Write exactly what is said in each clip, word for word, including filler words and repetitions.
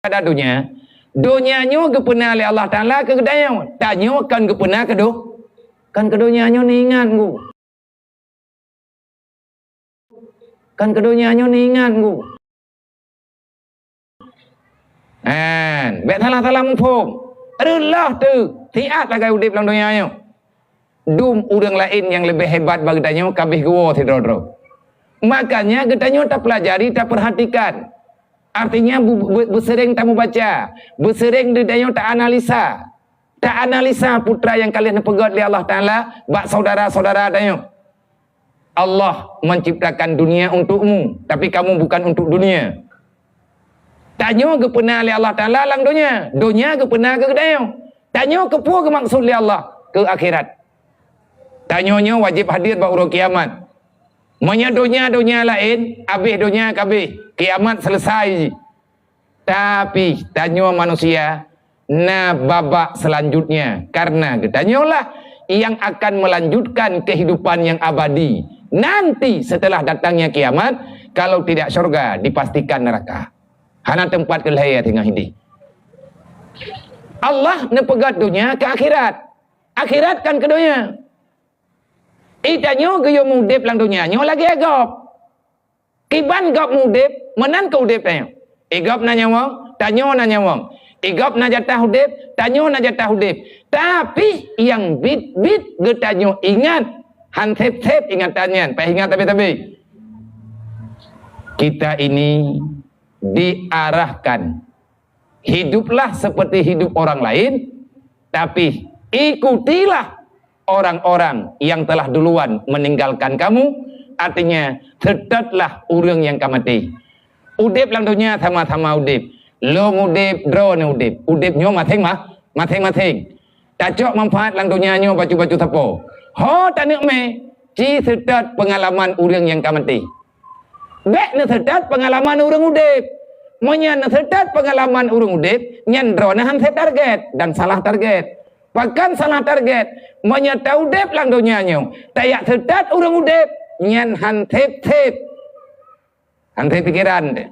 pada donya, donya nyoe geupeuna lé Allah Taala keu geutanyoe. Tanyoe kon geupeuna keu do-, kon keu donya nyoe, neuingat, Bu. Kon keu donya nyoe, neuingat, Bu. Nyan, bék salah-salah muphom. Reuloh teuk, siat lagée udeb lam donya nyoe. Dum ureuëng laén nyang leubeh hebat bak geutanyoe ka abéh geuwoe sidroe-droe. Makanya geutanyoe tapeulajari, tapeurhatikan. Artinya, bu-, bu-, beuseuréng tamubaca, beuseuréng geutanyoe taanalisa. Taanalisa putra nyang ka lheueh neupeugét lé Allah Taala bak syedara-syedara tanyoe. Allah menciptakan dunia untukmu, tapi kamu bukan untuk dunia. Tanyoe geupeuna lé Allah Taala lam donya, donya geupeuna keu geutanyoe. Tanyoe keupeue geumaksud lé Allah? Keu akhirat. Tanyoe nyoe wajéb hadir bak uroe kiamat. Meunyoe donya-donya laén, abéh donya ka abéh, kiamat selesai jih. Tapi tanyoe manusia na babak selanjutnya, karena geutanyoe lah yang akan melanjutkan kehidupan yang abadi nanti setelah datangnya kiamat. Kalau tidak syurga, dipastikan neraka. Hana teumpat keu lhée teungoh hideh. Allah neupeugét donya keu akhirat. Akhirat kon keu donya. Geutanyoe geuyue udeb lam donya nyoe lagée gob. Kiban gob udeb, meunan keu udeb tanyoe. Igob na nyawöng, tanyoe na nyawöng. Igob na jatah udeb, tanyoe na jatah udeb. Tapi nyang biet-biet geutanyoe ingat, han seb-seb ingatan nyan, payah ingat tabe-tabe. Kita ini diarahkan, hiduplah seperti hidup orang lain, tapi ikutilah orang-orang yang telah duluan meninggalkan kamu, artinya, seutôt lah ureuëng nyang ka maté. Udeb lam donya sama-sama udeb. Lôn udeb, droeneuh udeb. Udeb nyoe maséng-ma-, maséng-maséng. Tacok manfaat lam donya nyoe bacut-bacut sapo. Ho taneuk mé, ci seutôt peungalaman ureuëng nyang ka maté. Bék neuseutôt peungalaman ureuëng udeb. Meunyoe neuseutôt peungalaman ureuëng udeb, nyan droeneuh han seb target dan salah target. Pakon salah target? Meunyoe taudeb lam donya nyoe, tajak seutôt ureuëng udeb, nyan han seb-seb. Han seb pikeran teuh.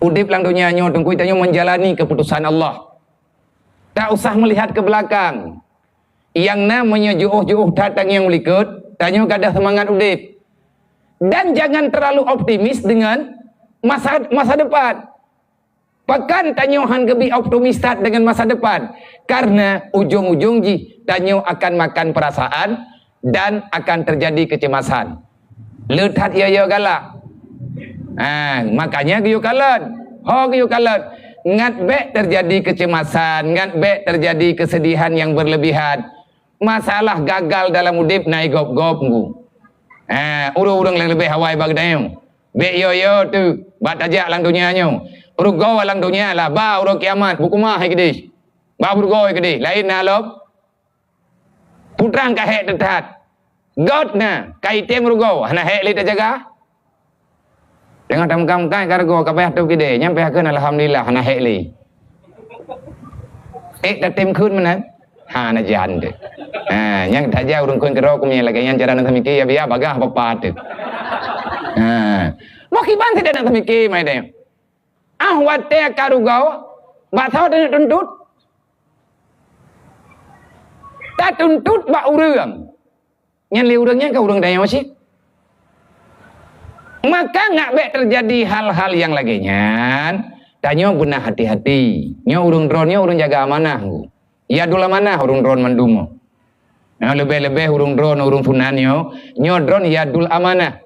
Udeb lam donya nyoe, teungku, tanyoe menjalani keputusan Allah. Tak usah melihat ke belakang. Nyang na meunyoe jiôh-jiôh that tangieng u likot, tanyoe gadôh seumangat udeb. Dan jangan terlalu optimis dengan masa, masa depan. Pakon tanyoe han geubi optimis that deungon masa depan? Karena ujong-ujong jih tanyoe akan makan perasaan dan akan terjadi kecemasan. Le that yo-yo galak. Ha, makanya geuyue kalon. Ho geuyue kalon. Ngat bék terjadi kecemasan, ngat bék terjadi kesedihan yang berlebihan. Masalah gagal dalam udeb na igob-gob, teungku. Ha, ureuëng-ureuëng nyang leubeh awai bak geutanyoe. Bék yo-yo teuh bak tajak lam donya nyoe. Rugoe lam donya lah, ba uroe kiamat, beukeumah hai keudeh. Ba beureugoe keudeh, laén na lom. Putra ka hék teutat. Göt na, ka item rugoe, hana hék lé tajaga. Teungoh tameukai-meukai ka rugoe, ka payah tôb keudeh, nyan payah kheun alhamdulillah, hana hék lé. Eh, tatem kheun meunan? Ha, na jan deh. Ha, nyang taja ureuëng kheun keudroe keu meunyo lagée nyan cara na tamike, ya biya bagah papa teuh. Ha. Boh kiban sideh na tamike mai deh. Ah, watée ka rugoe, bak soe taneuk tuntut? Tatuntut bak ureuëng. Nyan lé ureuëng nyan ka ureuëng tanyoe cit. Maka ngat bék terjadi hal-hal nyang lagée nyan. Tanyoe beuna hati-hati. Nyoe ureuëng droeneuh nyoe ureuëng jaga amanah. Yadul amanah ureuëng droeneuh mandum. Nyoe leubeh-leubeh ureuëng droeneuh ureuëng sunan nyoe, nyoe droeneuh yadul amanah.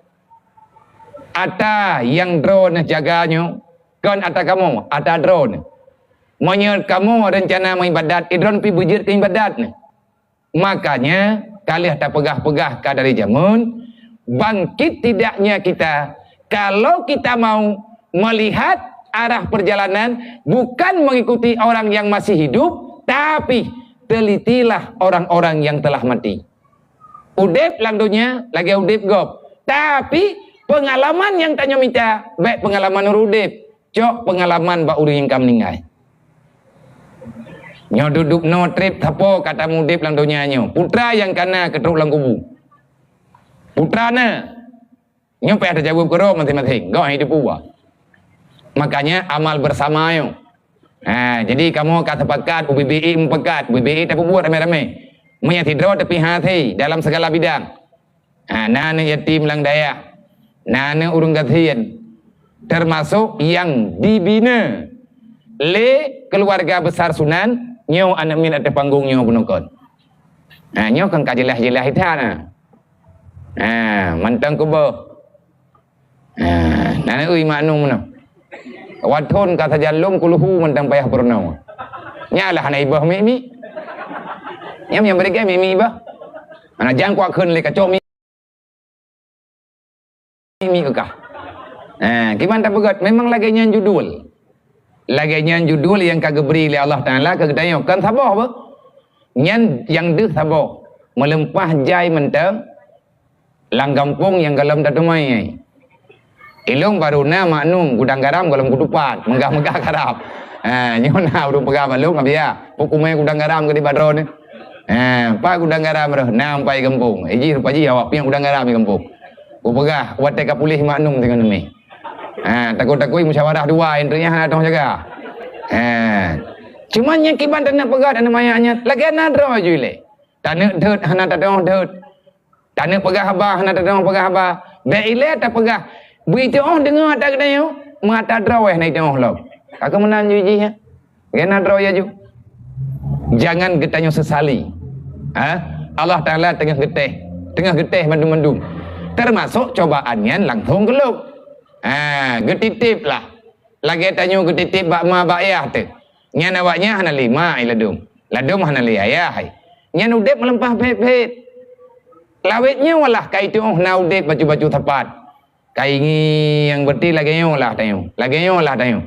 Ata nyang droeneuh jaga nyoe, kon ata kamoe, ata droeneuh. Meunyoe kamoe rencana meuibadat, eh, droeneuh pih beujeuet keu ibadat nyoe. Makanya, ka lheueh tapeugah-peugah ka dari jameun, bangkit tidaknya kita, kalau kita mau melihat arah perjalanan bukan mengikuti orang yang masih hidup, tapi telitilah orang-orang yang telah mati. Udeb lam donya lagée udeb gob, tapi peungalaman nyang tanyoe mita bék peungalaman ureuëng udeb. Cok peungalaman bak ureuëng nyang ka meuninggai. Nyoe dudoe noe treb sapo ka tamudeb lam donya nyoe. Putra nyang ka na keutrok lam kubu. Putra na. Nyoe payah tajaweueb keudroe maséng-maséng. Goh hidup uwa. Makanya amal bersama nyoe. Ha, jadi kamoe ka sepakat, U B B E mupakat, U B B E tapeubuet ramé-ramé. Meunyo sidroe tapi hase dalam segala bidang. Ha, na aneuk yatim lam dayah, na aneuk ureueng gasien, termasuk nyang dibina lé keluarga besar Sunan, nyoe aneuk miet ateueh panggong nyoe bunoe kon. Ha, nyoe kan ka jeulaih-jeulaih that na. Ha, mantong kuboh. Ha, na aneuk ui maknum meunoe. Wathon ka sajan lom kulhu mantong payah peurunoe. Nyalah hana iboh mi-mi. Nyam nyang beureugah mi-mi iboh. Hana jang kuakheun lé kacok mi. Mi keukah. Eh, kiban tapeugét, memang lagée nyan judul. Lagée nyan judul nyang ka geubri lé Allah Taala keu geutanyoe. Kan saboh beuh. Nyan nyang deuh saboh. Meuleumpah jai mantong lam gampông nyang gohlom tateumai. Ilong baru na maknum gudang garam gohlom kutupat, meugah-meugah garam. Ha, nyoe na ureuëng peugah bak lôn, "Abiya, peue kumé gudang garam keu di Badron ni?" Ha, "Pat gudang garam roh?" "Na ampai gampông." Eh, jih rupa jih awak pieng gudang garam di gampông. Kupeugah, watée ka puléh maknum singoh neumi. Ha, takot-takot musyawarah dua, yang tu nyang hana tong jaga. Ha. Cuman nyang kiban taneuk peugah aneuk manyak nyan, lagée na droe ju ilée. Taneuk deuet hana tadong deuet. Taneuk peugah haba hana tadong peugah haba. Bék ilée tapeugah, beuiteuoh deungoe ata geutanyoe, mata droe hana iteuoh lom. Ka keu meunan ju jih, ya. Gena droe ya ju. Jangan geutanyoe sesali. Ha? Allah Taala teungoh geutéh, teungoh geutéh mandum-mandum. Termasuk cobaan nyan langsung keu lôn. Ha, geutitip lah. Lagée tanyoe geutitip bak ma bak yah teuh. Nyan awaknyan hana lé ma i ladum. Ladum hana lé ayah i. Nyan udeb meuleumpah phét-phét. Lawét nyoe lah ka iteuoh na udeb bacut-bacut sapat. Ka ingieng berarti lagée nyoe lah tanyoe. Lagée nyoe lah tanyoe.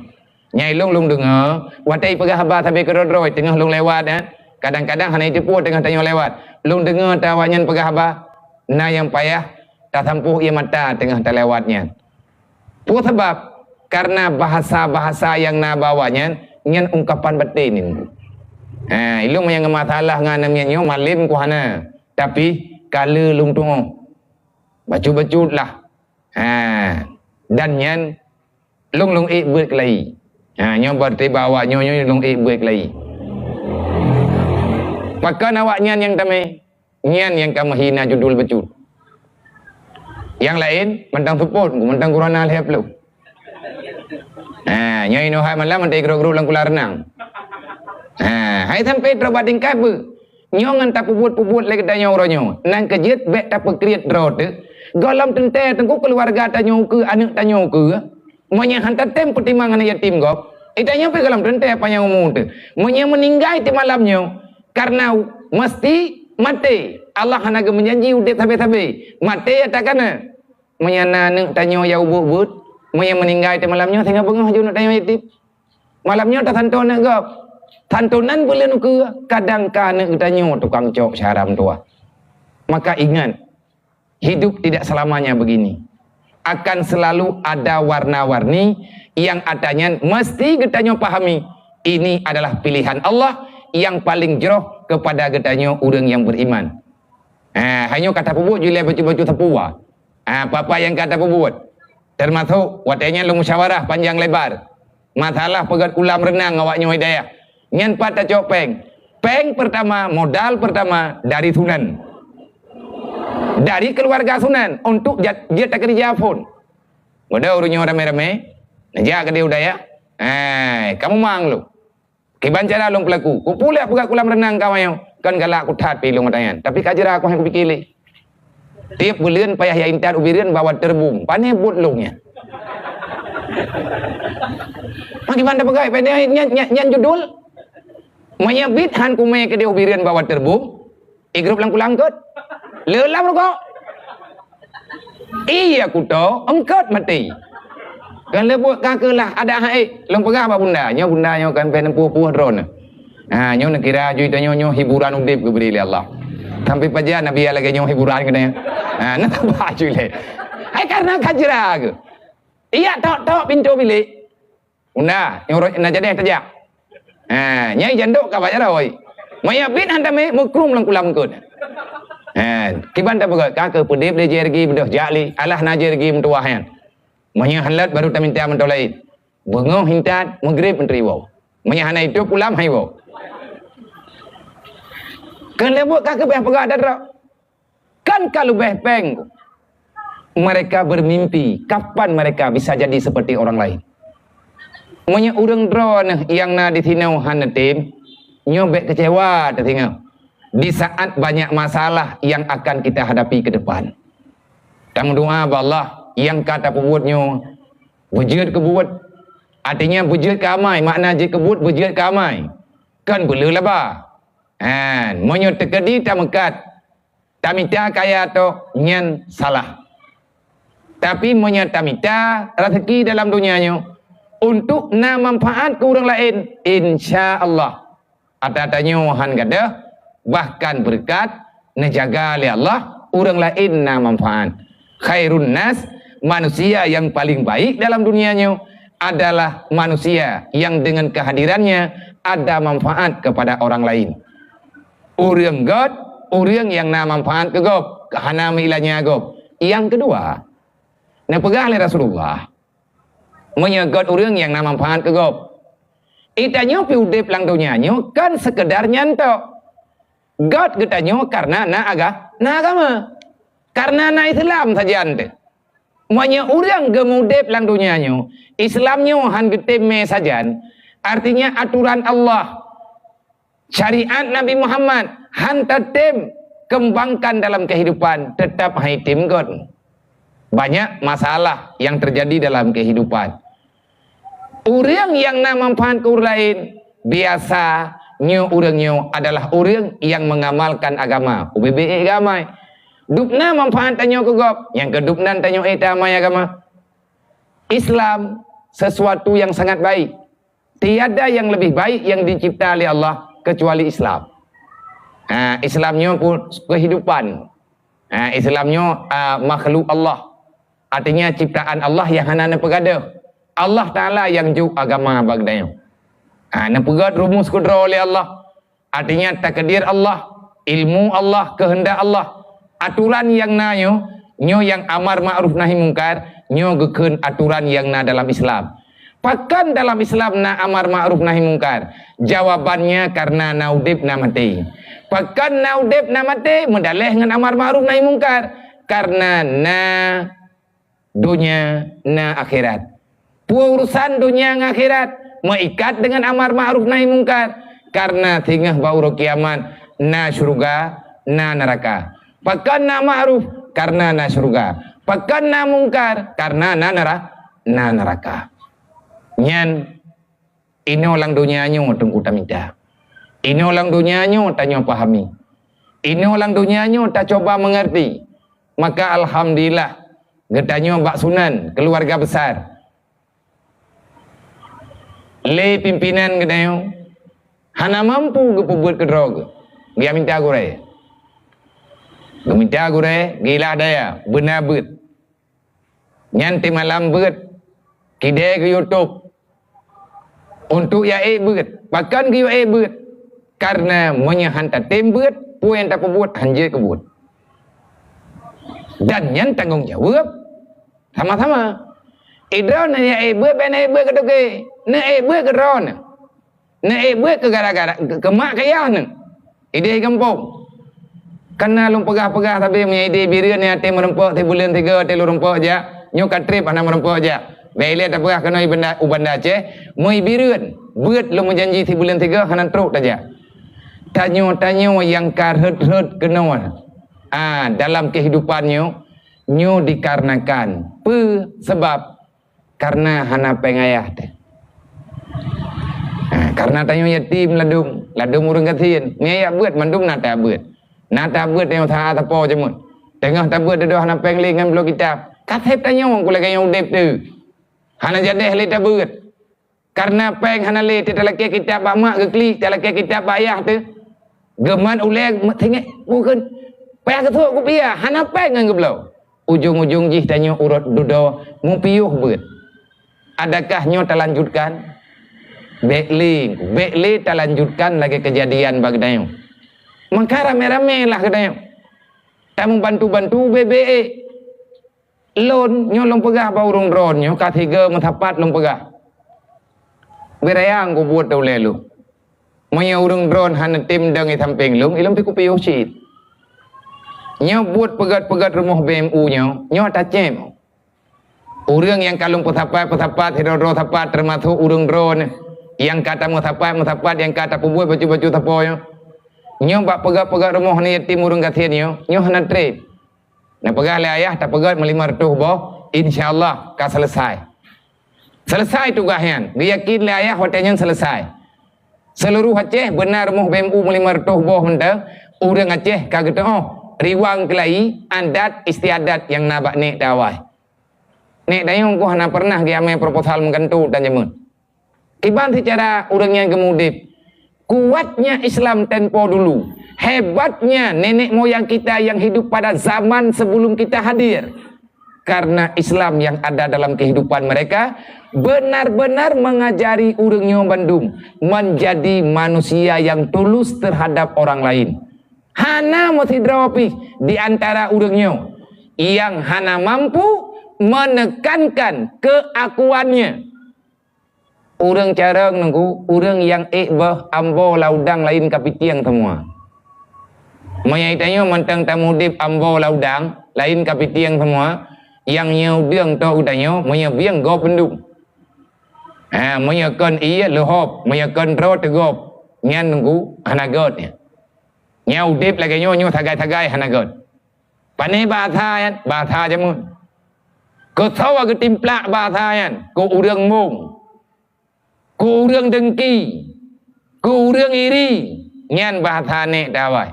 Nyai lôn, lôn deungoe, watée ipeugah haba sabe keudroe-droe teungoh lôn lewat, eh. Kadang-kadang hana iteupeue teungoh tanyoe lewat. Lôn deungoe ta awaknyan peugah haba, na nyang payah tasampôh ie mata teungoh talewat nyan. Peue sabab? Karena bahasa-bahasa nyang na bak awaknyan, nyan ungkapan batin. Ha, ilôn nyang masalah ngon aneuk miet nyoe malem ku hana, tapi ka lheueh lôn tuoh. Bacut-bacut lah. Ha, dan nyan lôn, lôn ék beuet keulayi. Ha, nyoe berarti bak awaknyoe nyoe lôn ék beuet keulayi. Pakon awaknyan nyang tamé? Nyan nyang ka meuhina judul bacut. Nyang laén mantong seupôt, mantong gurana lhée ploh. Ha, nyoe inoe hai malam mantong grup-grup lam kolam renang. Ha, hai sampai trok bak tingkat beuh. Nyoe ngon tapeubuet-peubuet lé geutanyoe uroe nyoe. Nang keujeuet bék tapeukriet droe teuh. Gohlom teuntée teungku keuluwarga tanyoe ukeue, aneuk tanyoe ukeue. Meunyoe han tatem peutimang aneuk yatim gob, i tanyoe pih gohlom teuntée panyang umu teuh. Meunyoe meuninggai teuh malam nyoe, kareuna meusti maté. Allah hana geumeujanji udeb sabe-sabe. Maté ata kana. Meunyoe na aneuk tanyoe nyang ubeuet-ubeuet, meunyoe meuninggai teuh malam nyoe, singoh beungoh ju aneuk tanyoe yatim. Malam nyoe tasantoe aneuk gob. Santonan buleuen ukeue, kadang ka aneuk geutanyoe tukang cok syara meutuwah. Maka ingat, hidup tidak selamanya begini. Akan selalu ada warna-warni yang atanyan mesti geutanyoe pahami. Ini adalah pilihan Allah yang paling jroh kepada geutanyoe ureuëng nyang beriman. Ha, hai nyoe ka tapeubuet ju lé bacut-bacut sapeue. Ha, peue-peue nyang ka tapeubuet. Teumasok watée nyan lôn musyawarah panjang lebar. Masalah peugét kulam reunang awaknyoe i dayah. Nyan pat tacok péng. Péng pertama, modal pertama dari Sunan. Dari keluarga Sunan untuk jat-, jeuet takeurija phon. Bodoh ureuëng nyoe ramé-ramé, neujak keudeh u dayah. Hai, kamoe mang lôn. Kiban cara lôn peulaku. Kupuléh peugét kulam reunang ka awaknyoe. Kon galak kuthat pih lôn meutanyan. Tapi ka jra ku hana kupike lé. Tieb buleuen payah jak intat u Bireuen bak waterboom. Pané buet lôn nyan. Maki ban tapeugah, pané nyan, nyan, nyan judul. Meunyoe bit han kumé keudeh u Bireuen bak waterboom, i grup lam kulang eungkôt. Le lam rukok. Iya kuto, eungkôt maté. Kan leubeh ka keulah ada hai. Lôn peugah bak bunda, nyoe bunda nyoe kan pih neupue-pue droeneuh. Ha, nyoe neukira jui tanyoe nyoe hiburan udeb geubri lé Allah. Sampai pajan Nabi lagée nyoe hiburan keu tanyoe. Ha, na tabah jui lé. Hai karena ka jra keuh. Iya tok-tok pintoe bilék. Bunda, nyoe na jadeh tajak. Ha, nyai jandok ka bak jaroe. Meunyoe bit han tamé meukrueng lam kulam eungkôt. Ha, kiban tapeugah ka keuh peudeb lé jergi beudôh jak lé, alah na jergi meutuwah nyan. Meunyoe han lôt baru taminta mantong laén. Beungoh intat, meugreb meuteuiwoe. Meunyoe hana itôb ulam, haiwoe. Keuneuk buet ka keubah peugah atra. Kan ka leubeh péng. Mereka bermimpi, kapan mereka bisa jadi seperti orang lain? Meunyoe ureuëng droeneuh nyang na disinoe hana tem, nyoe bék keucewa teusingoh di saat banyak masalah yang akan kita hadapi ke depan. Tameudoa bak Allah nyang ka tapeubuet nyoe beujeuet keu buet. Artinya beujeuet keu amai, makna jeuet keu buet beujeuet keu amai. Kon beuleu laba. Han, meunyoe teukeudi tameukat, tamita kaya tok, nyan salah. Tapi meunyoe tamita raseuki dalam donya nyoe untuk na manfaat keu ureuëng laén, insya Allah atra tanyoe han gadôh, bahkan beureukat, neujaga lé Allah, ureuëng laén na manfaat. Khairun nas, manusia yang paling baik dalam dunia nyoe adalah manusia yang dengan kehadirannya ada manfaat kepada orang lain. Ureuëng gét, ureuëng nyang na manfaat keu gob, hana meuilanya gob. Nyang keudua, neupeugah lé Rasulullah, meunyoe gét ureuëng nyang na manfaat keu gob. Geutanyoe pih udeb lam donya nyoe kon seukeudar nyan tok. Gét geutanyoe kareuna na aga-, na agama. Kareuna na Islam sajan teuh. Meunyoe ureuëng geumudeb lam donya nyoe, Islam nyoe han geutem mé sajan, artinya aturan Allah, syariat Nabi Muhammad han tatem kembangkan dalam kehidupan, tetap hai tem gét. Banyak masalah yang terjadi dalam kehidupan. Ureuëng nyang na manfaat keu ureuëng laén, biasa nyoe ureuëng nyoe adalah ureuëng nyang mengamalkan agama, ubé-bé ék geuamai. Dubna manfaat tanyoe keu gob, nyang keu dubnan tanyoe ék teuamai agama. Islam sesuatu yang sangat baik. Tiada yang lebih baik yang dicipta oleh Allah kecuali Islam. Ha, Islam nyoe pun kehidupan. Ha, Islam nyoe, ah, makhluk Allah. Artinya ciptaan Allah yang hana neupeugadôh. Allah Taala yang jok agama bak geutanyoe. Ha, neupeugét rumus keudroe lé Allah. Artinya takdir Allah, ilmu Allah, keuheundak Allah. Aturan nyang na nyoe, nyoe nyang amar ma'ruf nahi mungkar, nyoe geukheun aturan nyang na dalam Islam. Pakon dalam Islam na amar ma'ruf nahi mungkar? Jawabannya karena na udeb na maté. Pakon na udeb na maté meudaleh ngon amar ma'ruf nahi mungkar? Karena na donya na akhirat. Peue urusan donya ngon akhirat meuikat dengan amar ma'ruf nahi mungkar? Karena singoh bak uroe kiamat na syeuruga, na neuraka. Pakon na ma'ruf? Karena na syeuruga. Pakon na mungkar? Karena na neura-, na neuraka. Nyan inoe lam donya nyoe teungku tamita. Inoe lam donya nyoe tanyoe pahami. Inoe lam donya nyoe tacoba meungerti. Maka alhamdulillah geutanyoe bak sunan keuluwarga besar. Lé pimpinan geutanyoe hana mampu geupeubuet keudroe geuh. Geumita gurée. Geumita gurée, geuilah daya, beuna beuet. Nyan teumalam beuet, kidée geuyue tôb. Untuk ya ék beuet, pakon geuyue ék beuet? Karena meunyoe han tatem beuet, peue nyang tapeubuet han jeuet keu buet. Dan nyan tanggong jaweueb sama-sama. Idroe na ya ék beuet, bék na ék beuet keu toke, na ék beuet keu droeneuh. Neuék beuet keu gara-gara, keu, keu mak keu yah neuh. Idéh gampông. Kana lôn peugah-peugah sabe meunyoe idéh Bireuen nyang até meurumpok sibuleuen sigoe até lôn rumpok jak, nyoe ka treb hana meurumpok jak. Bék ilée tapeugah keunoe i Banda, u Banda Aceh, meu i Bireuen, beuet lôn meujanji sibuleuen sigoe hana trok tajak. Tanyoe-tanyoe nyang ka rhot-rhot keunoe, ah, dalam keuhidupan nyoe, nyoe dikarenakan peue? Sabab Karena hana péng ayah teuh. Ha, karena tanyoe yatim ladôm, ladôm ureuëng gasien. Meunyo jak beuet, mandum na tabeuet. Na tabeuet tanyoe saát sapo jeuet. Teungoh tabeuet dudoe hana péng lé ngon bloe kitab. Ka sép tanyoe ku lagée nyang udeb teuh. Hana jadeh lé tabeuet. Karena péng hana lé, teutalakée kitab bak mak geuklik, talakée kitab bak ayah teuh. Geumat ulée meutinggai, bukon payah geusok kupiah, hana péng ngon geubloe. Ujong-ujong jih tanyoe urot dudoe meupiôh beuet. Adakah nyoe talanjutkan? Bék lé, bék lé talanjutkan lagée keujadian bak geutanyoe. Maka ramé-ramé lah geutanyoe tameubantu-bantu ubé-bé ék. Lôn nyoe lôn peugah bak ureuëng droeneuh nyoe ka sigoe meusapat lôn peugah. Beu raya kubuet ulée lôn. Meunyoe ureuëng droeneuh hana tem dong di sampéng lôn, ilôn pih kupiôh cit. Nyoe buet peugét-peugét rumoh B M U nyoe, nyoe tacém. Ureuëng nyang ka lôn peusapat-peusapat, sidroe-droe sapat, teumasok ureuëng droeneuh nyang ka tameusapat-meusapat, nyang ka tapeubuet bacut-bacut sapo nyoe. Nyoe bak peugét-peugét rumoh aneuk yatim ureuëng gasien nyoe, nyoe hana treb. Neupeugah lé ayah tapeugét meulimong reutôh boh, insya Allah ka seuleusoe. Seuleusoe tugaih nyan, geuyakin lé ayah watée nyan seuleusoe. Seuluruh Aceh beuna rumoh B M U meulimong reutôh boh mantong, ureuëng Aceh ka geuteuôh riwang keulayi adat istiadat nyang na bak nek teuawai. Nek tanyoe goh hana pernah geuamé proposal meugantung dan jameun. Kiban seucara ureuëng nyang geumudeb. Kuatnya Islam tempo dulu, hebatnya nenek moyang kita yang hidup pada zaman sebelum kita hadir. Karena Islam yang ada dalam kehidupan mereka benar-benar mengajari ureuëng nyoe bandum menjadi manusia yang tulus terhadap orang lain. Hana meusidroe pih di antara ureuëng nyoe yang hana mampu menekankan keakuannya. Ureuëng carông nunggu, ureuëng nyang ék boh ambo laudang laén kapitieng seumua. Meunyoe tanyoe mantong tamudeb ambo laudang laén kapitieng seumua, nyang nyoe udeueng tok geutanyoe, meunyoe bieng gob peundum. Ha, meunyoe kon ié leuhob, meunyoe kon droe teugob, nyan nunggu hana gét nyan. Nyan udeb lagée nyoe, nyoe sagai-sagai hana gét. Pane bahasa nyan, bahasa jameun. Keu soe geutimplak bahasa nyan? Keu ureuëng mong, keu ureuëng dengki, keu ureuëng iri, nyan bahasa nek teuawai.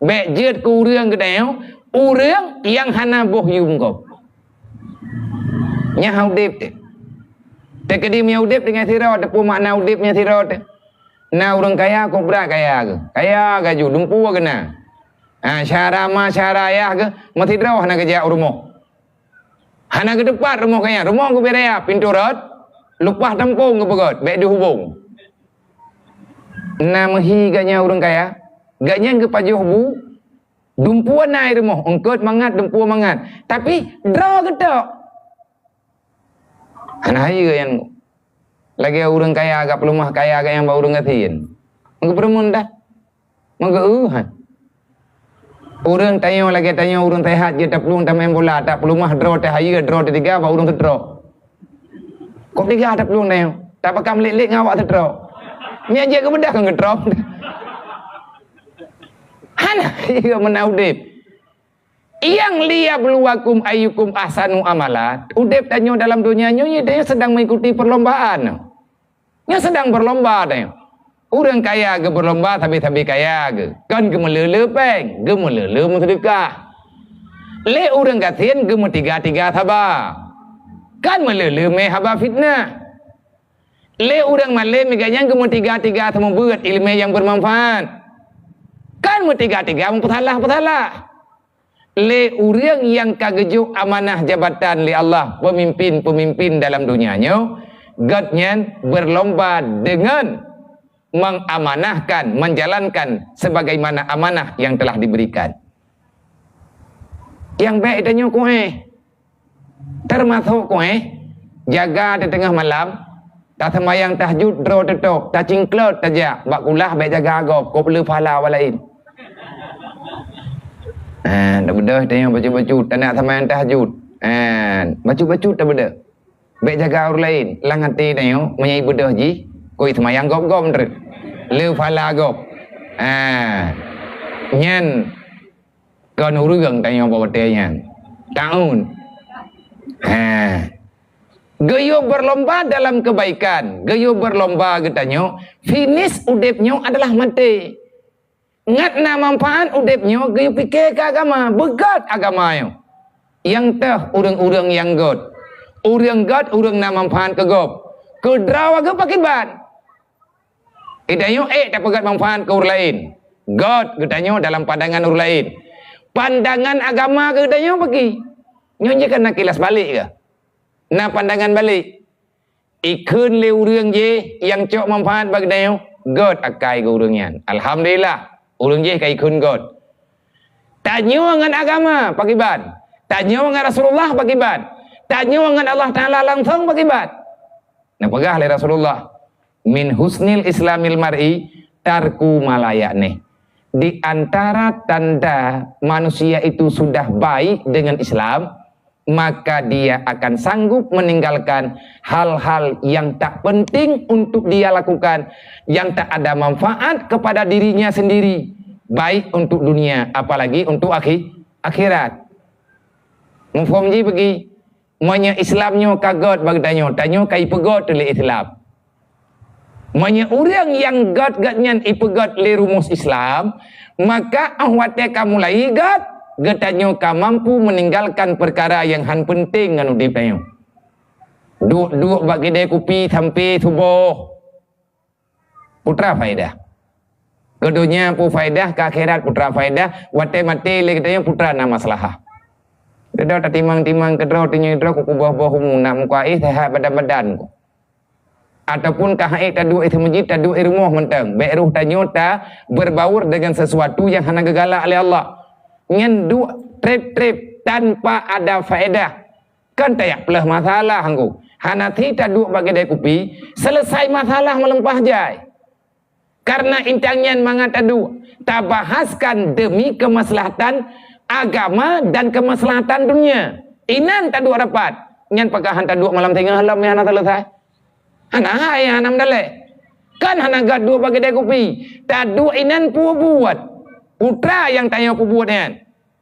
Bék jeuet keu ureuëng geutanyoe, ureuëng nyang hana boh yum gob. Nyan udeb teuh. Teukeudi meunyoe udeb deungon sidroe, teupeue makna udeb nyan sidroe teuh. Na ureuëng kaya, kobra kaya geuh. Kaya gaju, dumpeue geuh na. Ha, syara ma, syara ayah geuh, meusidroe hana geujak u rumoh. Hana geuteupat rumoh gobnyan, rumoh geubri raya, pintoe rot, leupah tampông geupeugét, bék deuhubong. Na meuhi gobnyan ureuëng kaya, gobnyan geupajoh bu, dumpeue na i rumoh, eungkôt mangat, dumpeue mangat. Tapi, droe geutok. Hana hayeue nyan. Lagée ureuëng kaya agak peuleumah kaya agak nyang bak ureuëng gasien. Meugeupeurumun dah. Meugeue han. Ureuëng tanyoe lagée tanyoe ureuëng sehat jeuet taplueng tameu'en bola, tak peuleumah droe teuh hayeue droe teuh tiga bak ureuëng seutrok. Kok tiga taplueng tanyoe, tak pakam lek-lek ngon awak seutrok. Nyan jeuet geubeudah kon geutrok. Hana hayeue meunan udeb. Yang liyabluwakum ayyukum ahsanu amala. Udeb tanyoe dalam donya nyoe, nyoe tanyoe sedang mengikuti perlombaan. Nyoe sedang berlomba tanyoe. Ureuëng kaya geuh berlomba sabe-sabe kaya geuh. Kon geumeuleu-leu péng, geumeuleu-leu meuseudeukah. Lé ureuëng gasien geumeutiga-tiga saba. Kon meuleu-leu mé haba fitnah. Lé ureuëng malém gobnyan geumeutiga-tiga seumeubeuet iéleumé nyang bermanfaat. Kon meutiga-tiga meupeusalah-peusalah. Lé ureuëng nyang ka geujok amanah jabatan lé Allah, peumimpin-peumimpin dalam donya nyoe, gobnyan berlomba deungon mengamanahkan, menjalankan sebagaimana amanah yang telah diberikan. Nyang bék tanyoe kuéh, teumasok kuéh, jaga di teungoh malam, taseumayang tahajud droe teutok, tacingklot tajak bak kulah bék jaga gob, kok peuleueh pahala awak laén. Ah, tabeudôh tanyoe bacut-bacut, tanak seumayang tahajud. Ah, bacut-bacut tabeudôh. Bék jaga ureuëng laén, lam até tanyoe meunyoe beudôh jih, kok seumayang gob-gob treuk. Le pahala gob. Ah, nyan kon ureuëng tanyoe bak watée nyan. Taun. Ha. Geuyue berlomba dalam kebaikan, geuyue berlomba geutanyoe, finish udeb nyoe adalah maté. Ngat na manfaat udeb nyoe geuyue pike keu agama, beugét agama nyoe. Nyang teuh ureuëng-ureuëng nyang gét. Ureuëng gét, ureuëng na manfaat keu gob. Keu droe geuh pakriban. Geutanyoe ék tapeugét manfaat keu ureuëng laén. Gét geutanyoe dalam pandangan ureuëng laén. Pandangan agama keu geutanyoe paki. Nyoe jih kan na kilas balek geuh. Na pandangan balek. Ikheun lé ureuëng jih nyang cok manfaat bak geutanyoe, gét akai keu ureuëng nyan. Alhamdulillah, ureuëng jih ka ikheun gét. Tanyoe ngon agama pakriban. Tanyoe ngon Rasulullah pakriban. Tanyoe ngon Allah Taala langsong pakriban. Neupeugah lé Rasulullah, Min husnil islamil mar'i tarku ma la ya'nih. Di antara tanda manusia itu sudah baik dengan Islam, maka dia akan sanggup meninggalkan hal-hal yang tak penting untuk dia lakukan, yang tak ada manfaat kepada dirinya sendiri, baik untuk dunia, apalagi untuk akhi-, akhirat. Muphom jih bagi, meunyoe Islam nyoe ka gét bagi tanyoe, tanyoe ka ipeugét lé Islam. Meunyoe ureuëng nyang gét-gét nyan ipeugét lé rumus Islam, maka óh watée ka mulai gét, geutanyoe ka mampu meninggalkan perkara yang han penting ngon udeb tanyoe. Duek-duek bak kidée kupi sampai suboh. Peue teuma faedah? Keu donya peue faedah, keu akhirat peue teuma faedah, watée maté lé geutanyoe peue teuma na maslahah. Dudoe tatimang-timang keudroe, tanyoe droe kuboh-boh umu, na muka éh sehat badan-badan ku. Ataupun ka han ék taduek i meuseujid, taduek i rumoh mantong. Bék roh tanyoe taberbaur dengan sesuatu yang hana geugalak lé Allah. Nyan duek treb-treb tanpa ada faedah. Kan tajak peuleueh masalah anggô. Hana si taduek bak kidée kupi, selesai masalah meulimpah jai. Karena intan nyan mangat taduek, tabahaskan demi kemaslahatan agama dan kemaslahatan dunia. Inan taduek rapat, nyan pakon han taduek malam singoh lom nyang hana selesai. Hana hai hana meudalek. Kan hana gét duek bak kidée kupi, taduek inan peue buet. Peue teuma nyang tanyoe peubuet nyan.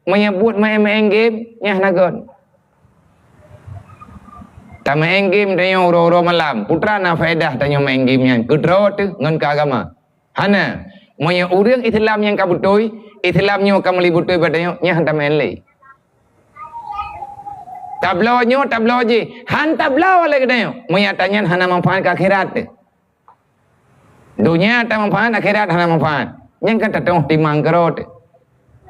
Meunyoe buet maén-maén game, nyan hana gét. Tamaén game tanyoe uroe-uroe malam, peue teuma na faedah tanyoe maén game nyan, keu droe teuh ngon keu agama? Hana. Meunyoe ureuëng Islam nyang ka beutôi, Islam nyoe ka meuli beutôi bak tanyoe, nyan han tamaén lé. Tabloe nyoe, tabloe jih, han tabloe lé geutanyoe, meunyoe ata nyan hana manfaat keu akhirat teuh. Donya tamanfaat, akhirat hana manfaat. Nyan kan tateungoh timang keurot.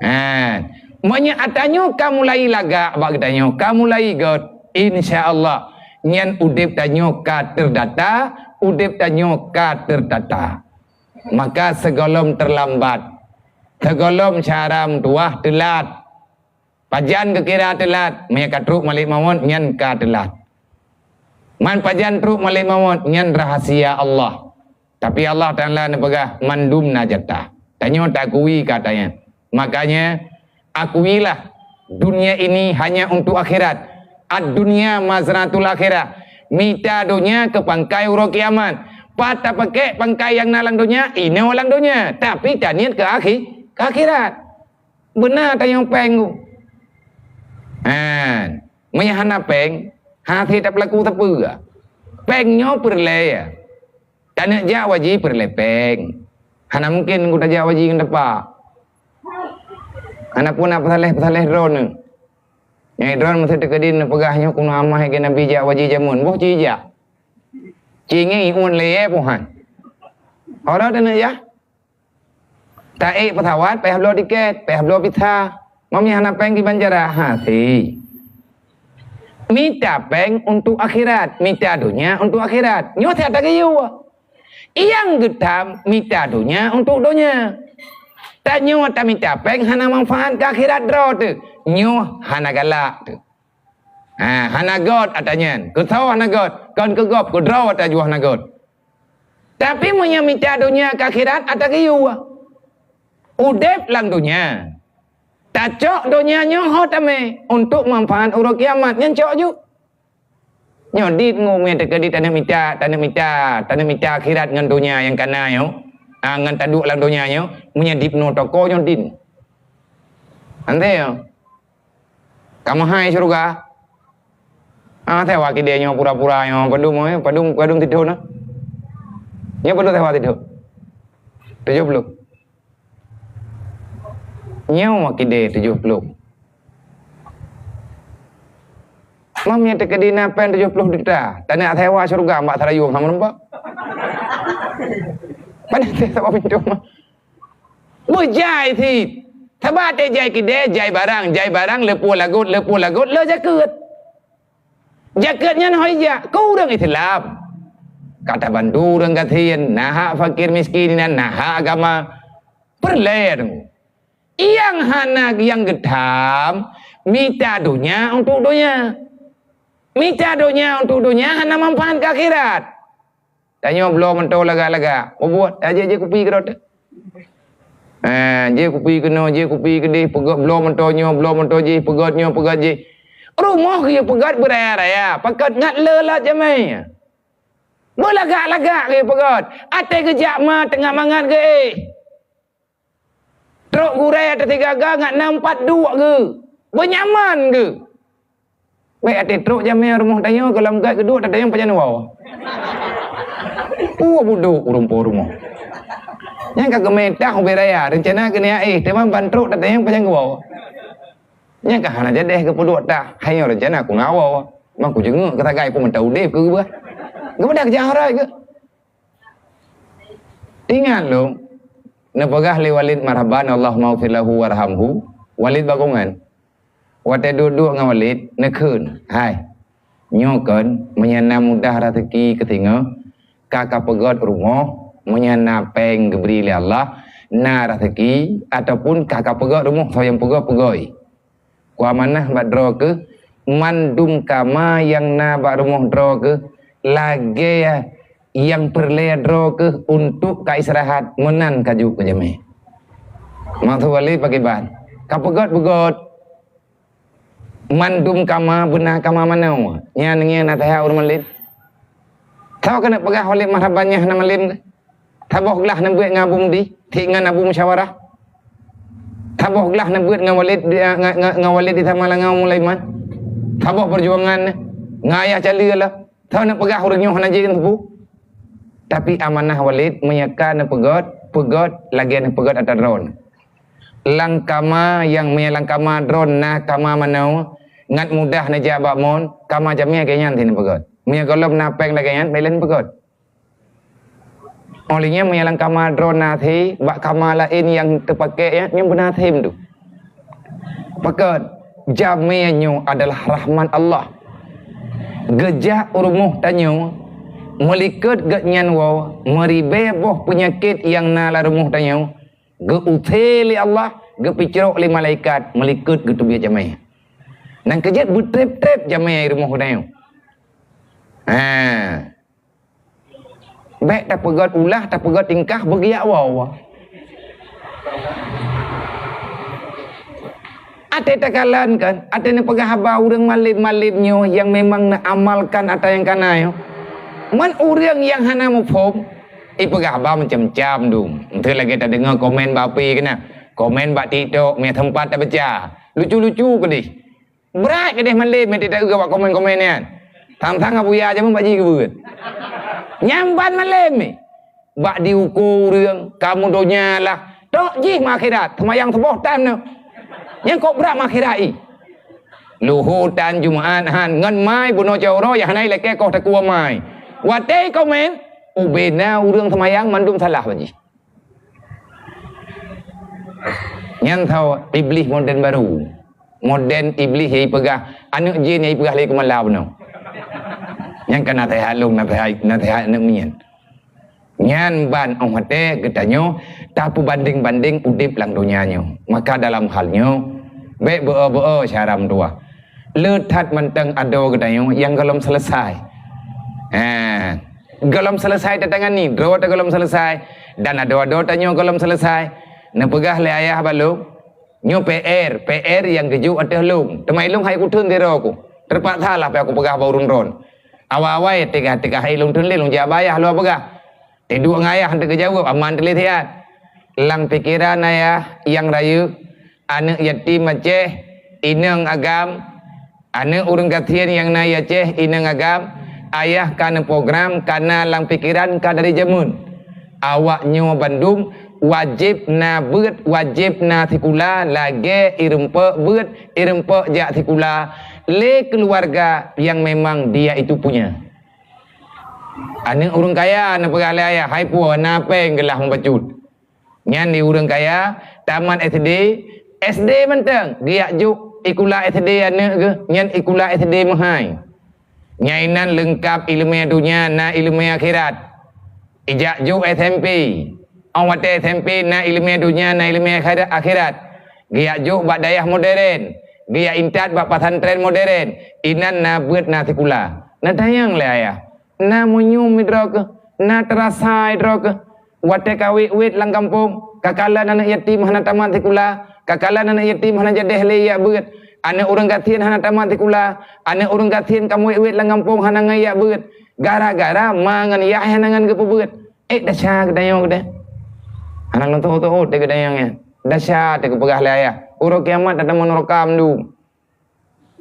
Ha. Meunyoe ata nyoe ka mulai lagak bak geutanyoe, ka mulai gét, insya Allah, nyan udeb tanyoe ka terdata, udeb tanyoe ka tertata. Maka sigohlom terlambat, sigohlom cara meutuwah teulat. Pajan geukira teulat, meunyoe ka trok malaikat maut, nyan ka teulat. Man pajan trok malaikat maut, nyan rahasia Allah. Tapi Allah Taala neupeugah, mandum na jatah. Tanyoe taakui kata nyan. Makanya, akuilah, dunia ini hanya untuk akhirat. Ad-dunya mazratul akhirah. Mita donya keu pangkai uroe kiamat. Pat tapakék pangkai nyang na lam donya, inoe lam donya. Tapi taniet keu akhi-, keu akhirat. Beuna tanyoe péng ku. Han, meunyoe hana péng, hase tapeulaku sapeue. Péng nyoe peureulée ya. Taneuk jak u haji peureulée péng. Hana mungken ku tajak u haji ngon teumpat. Hana peue na peusaléh-peusaléh droeneuh. Nyang droeneuh meuseue teukeudi neupeugah nyoe keunoe amah lagée Nabi jak u haji jameun. Boh ci jak. Ci ngieng ié uneuen lé yée pohan. Ora taneuk jak. Taék peusawat, payah bloe tiket, payah bloe visa. Meunyoe hana péng kiban cara, hase. Mita péng untuk akhirat, mita donya untuk akhirat. Nyoe siat tageuyue. Nyang geutam mita donya untuk donya. Tanyoe tamita péng hana manfaat keu akhirat droe teuh. Nyoe hana galak teuh. Ha, hana gét ata nyan. Keu soe hana gét? Kon keu gob, keu droe ata jih hana gét. Tapi meunyoe mita donya keu akhirat, ata geuyue. Udeb lam donya. Tacok donya nyoe ho tamé untuk manfaat uroe kiamat nyan cok ju. Nyoe dit ngon meunyoe teukeudi taneuk mita, taneuk mita, taneuk mita akhirat ngon donya nyang kana nyoe, ah, ngon taduek lam donya nyoe, meunyoe dipeunoh toko nyoe dit. Anté nyoe. Ka meuhai syeuruga. Ah, sewa kidée nyoe pura-pura nyoe, padum, eh, padum, padum sidroe na. Nyoe padum sewa sidroe. Tujoh ploh. Nyoe kidée tujoh ploh. Mam nyang teukeudi na péng tujoh ploh juta, taneuk sewa syeuruga bak Seurajeung hana meureumpok. Padahai sewa pintoe mah. Beujai cit. Sabab watée jai kidée, jai barang, jai barang, leupue lagot, leupue lagot, le jakeuet. Jakeuet nyan ho ijak keu ureuëng Islam. Ka tabantu ureuëng gasien, na hak fakir miskin inan, na hak agama. Peureulée deungoe. Nyang hana nyang geutam, mita donya untuk donya. Mita donya untuk donya hana manfaat keu akhirat. Tanyoe bloe meuntô lagak-lagak. Mubuet, jih-jih kupi keudroe teuh. Ha, jih kupi keunoe, jih kupi keudeh, peugöt bloe meuntô nyoe, bloe meuntô jih, peugöt nyoe, peugöt jih. Rumoh geupeugöt beuraya-raya, pakon ngat le lat jamé. Beulagak-lagak geupeugöt, até geujak ma teungoh mangat geuéh. Trok gurée teusigaga ngat na empat duek geuh. Beunyaman geuh. Bék até trok jamé rumoh tanyoe, goh lom gét geuduek tatanyong pajan woe. Peue budok ureuëng po rumoh. Nyang ka geumé tah ubé raya, reuncana keuneuk éh, teuma ban trok tatanyong pajan woe. Nyang ka hana jadeh geupeuduek tah, hai nyoe reuncana keuneuk woe. Mang kujeungeuk keu sagai peue mantong udeb keu geubeue. Geupeugah keu Jahra keu. Ingat lom, neupeugah lé Walid marhaban, Allahummaghfir lahu warhamhu, Walid Bagongan. Watée duek-duek ngon Walid, neukheun, "Hai, nyoe kon meunyo na mudah raseuki keu singoh, ka kapeugöt rumoh, meunyo na péng geubri lé Allah, na raseuki, ataupun ka kapeugöt rumoh soe nyang peugöt-peugöt." Kuamanah bak droe keuh, mandum kama nyang na bak rumoh droe keuh, lagée nyang peureulée droe keuh untuk ka istirahat, meunan ka jeuet keu jamé. Maksud Walid pakriban? Kapeugöt-peugöt. Mandum kama beuna kama manoe. Nyan ngieng naseuhat ureuëng malém. Soe keuneuk peugah Walid marhaban nyan hana malém? Saboh glah neubeuet ngon Abu Mudi, cit ngon Abu Musyawarah. Saboh glah neubeuet ngon Walid, ngon, ngon, ngon Walid di Samalanga Mulaiman. Saboh peujuangan ngon Ayah Cali lah. Soe neuk peugah ureuëng nyoe hana jeuet keu teupeu? Tapi amanah Walid meunyo ka neupeugöt, peugöt lagée neupeugöt ata droen. Lam kama nyang meunyo lam kama droen na kama manoe, ngat mudah neujak bak mon, kama jamé lagée nyan cit neupeugöt. Meunyo gohlom na péng lagée nyan, bék lé neupeugöt. Óh lheueh nyan meunyo lam kama droe na thé, bak kama laén nyang teupaké nyan, nyan beuna thé meudu. Pakon, jamé nyoe adalah rahmat Allah. Geujak u rumoh tanyoe, meulikot gobnyan woe, meuribée boh peunyakét nyang na lam rumoh tanyoe, geu-use lé Allah, geupicrok lé malaikat, meulikot geuteubiet jamé. Nyan keuh jeuet beutreb-treb jamé rumoh tanyoe. Ha. Bék tapeugöt ulah, tapeugöt tingkah, beugiak woe. Até takalon kan, até neupeugah haba ureuëng malém-malém nyoe nyang memang neuamalkan ata nyang kana nyoe. Man ureuëng nyang hana muphom, ipeugah haba macam-macam dum. Enteuk lagée tadeungoe komen bak api keunan, komen bak TikTok, meuseumpat tabaca. Lucu-lucu keudeh. Brat keudeh malém meuti taeu bak komen-komen nyan. Sang-sang Abuya jameun bak jih geubeuet. Nyan ban malém mi. Bak diuko ureuëng, kamoe donya lah. Trok jih meuakhirat, seumayang suboh tan nyoe. Nyan kok brat meuakhirat i. Luho tan Jumat han ngon mai bunoe cawro nyang hana ilakée koh takue mai. Watée komen, ubena ureuëng seumayang mandum salah bak jih. Nyan tho Iblih modern baru. Modern Iblih nyang ipeugah, aneuëk jin nyang ipeugah lé keumala bunoe. Nyan kan naseuhat lôn, naseuhat, naseuhat aneuëk miet. Nyan ban óh watée geutanyoe tapeubandeng-bandeng udeb lam donya nyoe. Maka dalam hal nyoe, bék beu-o-beu-o syedara meutuwah. Le that mantong adoe geutanyoe nyang gohlom seuleusai. Ha. Gohlom seuleusai tatangani, droe ta gohlom seuleusai, dan adoe-adoe tanyoe gohlom seuleusai. Neupeugah lé ayah bak lôn, nyoe P R, P R nyang geujok ateueh lôn. Teuma ilôn hai kutheun sidroe ku. Teupaksa lah pih aku peugah bak ureuëng droen. Awai-awai teuka-teuka hai lôn theun lé lôn jak bak ayah lôn peugah. Teuduek ngon ayah teuka jaweueb, aman teuh lé siat. Lam pikeran ayah nyang rayeuk, aneuëk yatim Aceh, inong agam, aneuëk ureuëng gasien nyang na i Aceh inong agam, ayah ka neuprogram ka na lam pikeran ka dari jameun. Awak nyoe bandum wajéb na beuet, wajéb na sikula lagée ireumpok beuet, ireumpok jak sikula lé keuluwarga nyang memang dia itu punya. Aneuëk ureuëng kaya neupeugah lé ayah, hai puwoe na péng geulah meubacut. Nyan di ureuëng kaya, tamat S D, S D mantong, geujak jok ikula S D aneuëk geuh, nyan ikula S D meuhai. Nyan inan leungkab iéleumé donya na iéleumé akhirat. Ijak jok S M P, óh watée S M P na iéleumé donya na iéleumé akhirat, akhirat. Geujak jok bak dayah modern, geujak intat bak pesantren modern, inan na beuet na sikula. Neutanyong lé ayah, na meunyoe meudroe keuh, Na teurasa droe keuh, watée ka wét-wét lam gampông, ka kalon aneuëk yatim hana tamat sikula, ka kalon aneuëk yatim hana jadeh lé jak beuet, aneuëk ureuëng gasien hana tamat sikula, aneuëk ureuëng gasien ka wét-wét lam gampông hana ngon jak beuet, gara-gara ma ngon yah hana ngon geupeubeuet. Eh, desya geutanyoe keudeh. Hana lôn teuôt-teuôt di geutanyoe nyan. Desya teuh geupeugah lé ayah. Uroe kiamat tatamong nuraka mandum.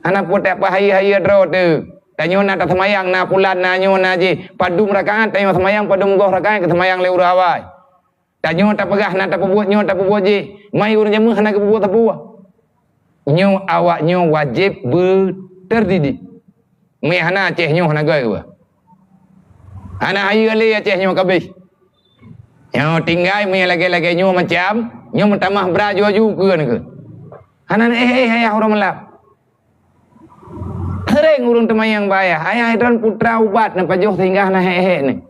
Hana peue tapeuhayeue-hayeue droe teuh. Tanyoe na taseumayang, na pulan, na nyoe, na jih. Padum rakaat tanyoe seumayang, padum boh rakaat geuseumayang lé ureuëng awai. Tanyoe tapeugah na tapeubuet nyoe, tapeubuet jih. Mai ureuëng jameun hana geupeubuet sapeue. Nyoe awak nyoe wajéb beuteudidik. Meuhana Aceh nyoe hana göi keubah. Hana hayeue lé Aceh nyoe kabéh. Nyoe tinggai meunyang lagée-lagée nyoe macam, nyoe meutamah bra ju-aju keu nyoe. Hana na éh-éh ayah uroe malam. Seuréng ureuëng teumayang bak ayah, "Ayah, droen putra ubat neupajoh sehingga hana hék-hék nyoe."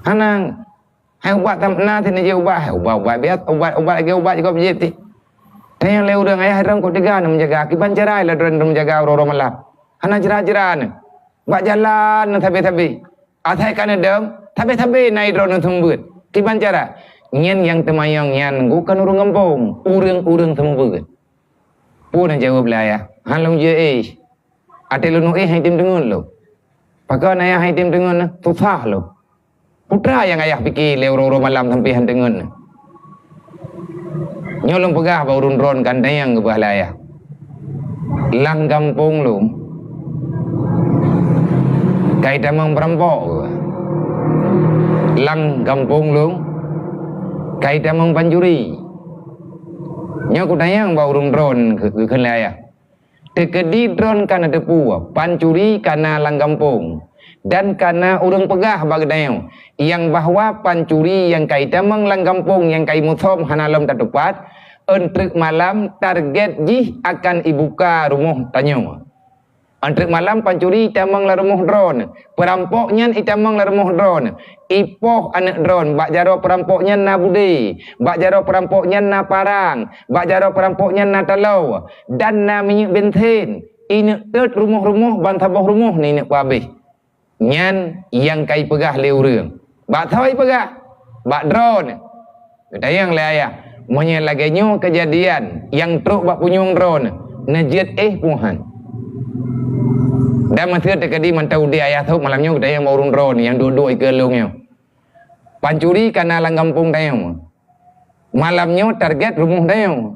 Hana, hai ubat tam na sini je ubat, hai ubat-ubat biasa, ubat-ubat lagée ubat jikop jih ti. Tanyong lé ureuëng, "Ayah, droen kok teuga neumeujaga, kiban cara lé droen neumeujaga uroe-uroe malam?" Hana jra-jra nyoe. Bak jalan nyoe sabe-sabe. Asai ka neudong, sabe-sabe na droeneuh seumeubeuet. Kiban cara? Nyan nyang teumayang nyan geuh kon ureuëng gampông, ureuëng-ureuëng seumeubeuet. Peue na jaweueb lé ayah? Han lôn jeuet éh. Até lôn éh han tem teungeut lôn. Pakon ayah han tem teungeut? Susah lôn. Peue teuma nyang ayah pike lé uroe-uroe malam sampai han teungeut? Nyoe lôn peugah bak ureuëng droen kan nyang geupeugah lé ayah. Lam gampông lôn ka itamong peurampok. Lam gampông lôn ka itamong pancuri. Nyoe kutanyong bak ureuëng droen geukheun lé ayah. Teukeudi droen ka neuteupeue, pancuri ka na lam gampông, dan ka na ureuëng peugah bak geutanyoe, nyang bahwa pancuri nyang ka itamong lam gampông nyang ka imusom hana lom tatupat, 'oh treuk malam target jih akan ibuka rumoh tanyoe. 'Oh treuk malam pancuri itamong lam rumoh droen, peurampok nyan itamong lam rumoh droen, ipoh aneuëk droen, bak jaroe peurampok nyan na budé, bak jaroe peurampok nyan na parang, bak jaroe peurampok nyan na taloe, dan na minyeuk bensin, ineuk tot rumoh-rumoh ban saboh rumoh nyan ineuk peuhabéh. Nyan nyang ka ipeugah lé ureuëng. Bak soe ipeugah? Bak droen. Geutanyong lé ayah, meunyoe lagée nyoe keujadian nyang trok bak punyueng droen, neujeuet éh peue han? Dan meuseuti teukeudi mantong udeb ayah sôk malam nyoe geutanyong bak ureuëng droen nyang duek-duek ikeue lôn nyoe. Pancuri ka na lam gampông tanyoe. Malam nyoe target rumoh tanyoe.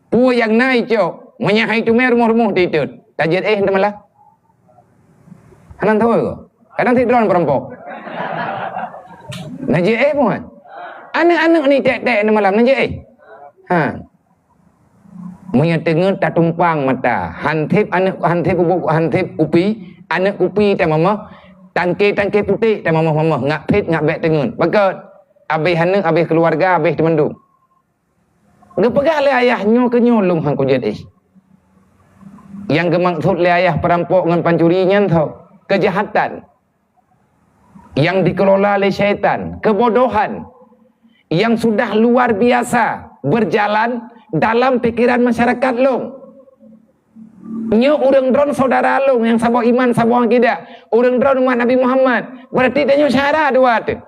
Peue nyang na icok, meunyoe hai teumé rumoh-rumoh teutot, tajeuet éh teuma lah. Hana tho. Kadang sit droen peurampok. Najeuet éh peue han? Aneuëk-aneuëk ni tek-tek ni malam najeuet éh. Ha. Meunyoe teungeut tatumpang mata, han sép aneuëk, han sép ubuk, han sép kupi, aneuëk kupi tamomoh, tangke-tangke putéh tamomoh-momoh, ngak phét ngak bék teungeut. Pakon? Abéh aneuëk, abéh keuluwarga, abéh teumandum. Geupeugah lé ayah nyoe keu nyoe lôn han kujeuet éh. Nyang geumaksud lé ayah peurampok ngon pancuri nyan tho, keujahatan nyang dikelola lé syaitan, keubodohan nyang sudah luar biasa beurjalan dalam pikeran masyarakat lôn. Nyoe ureuëng droen syedara lôn nyang saboh iman, saboh akidah. Ureuëng droen umat Nabi Muhammad. Beurati tanyoe syedara dua teuh.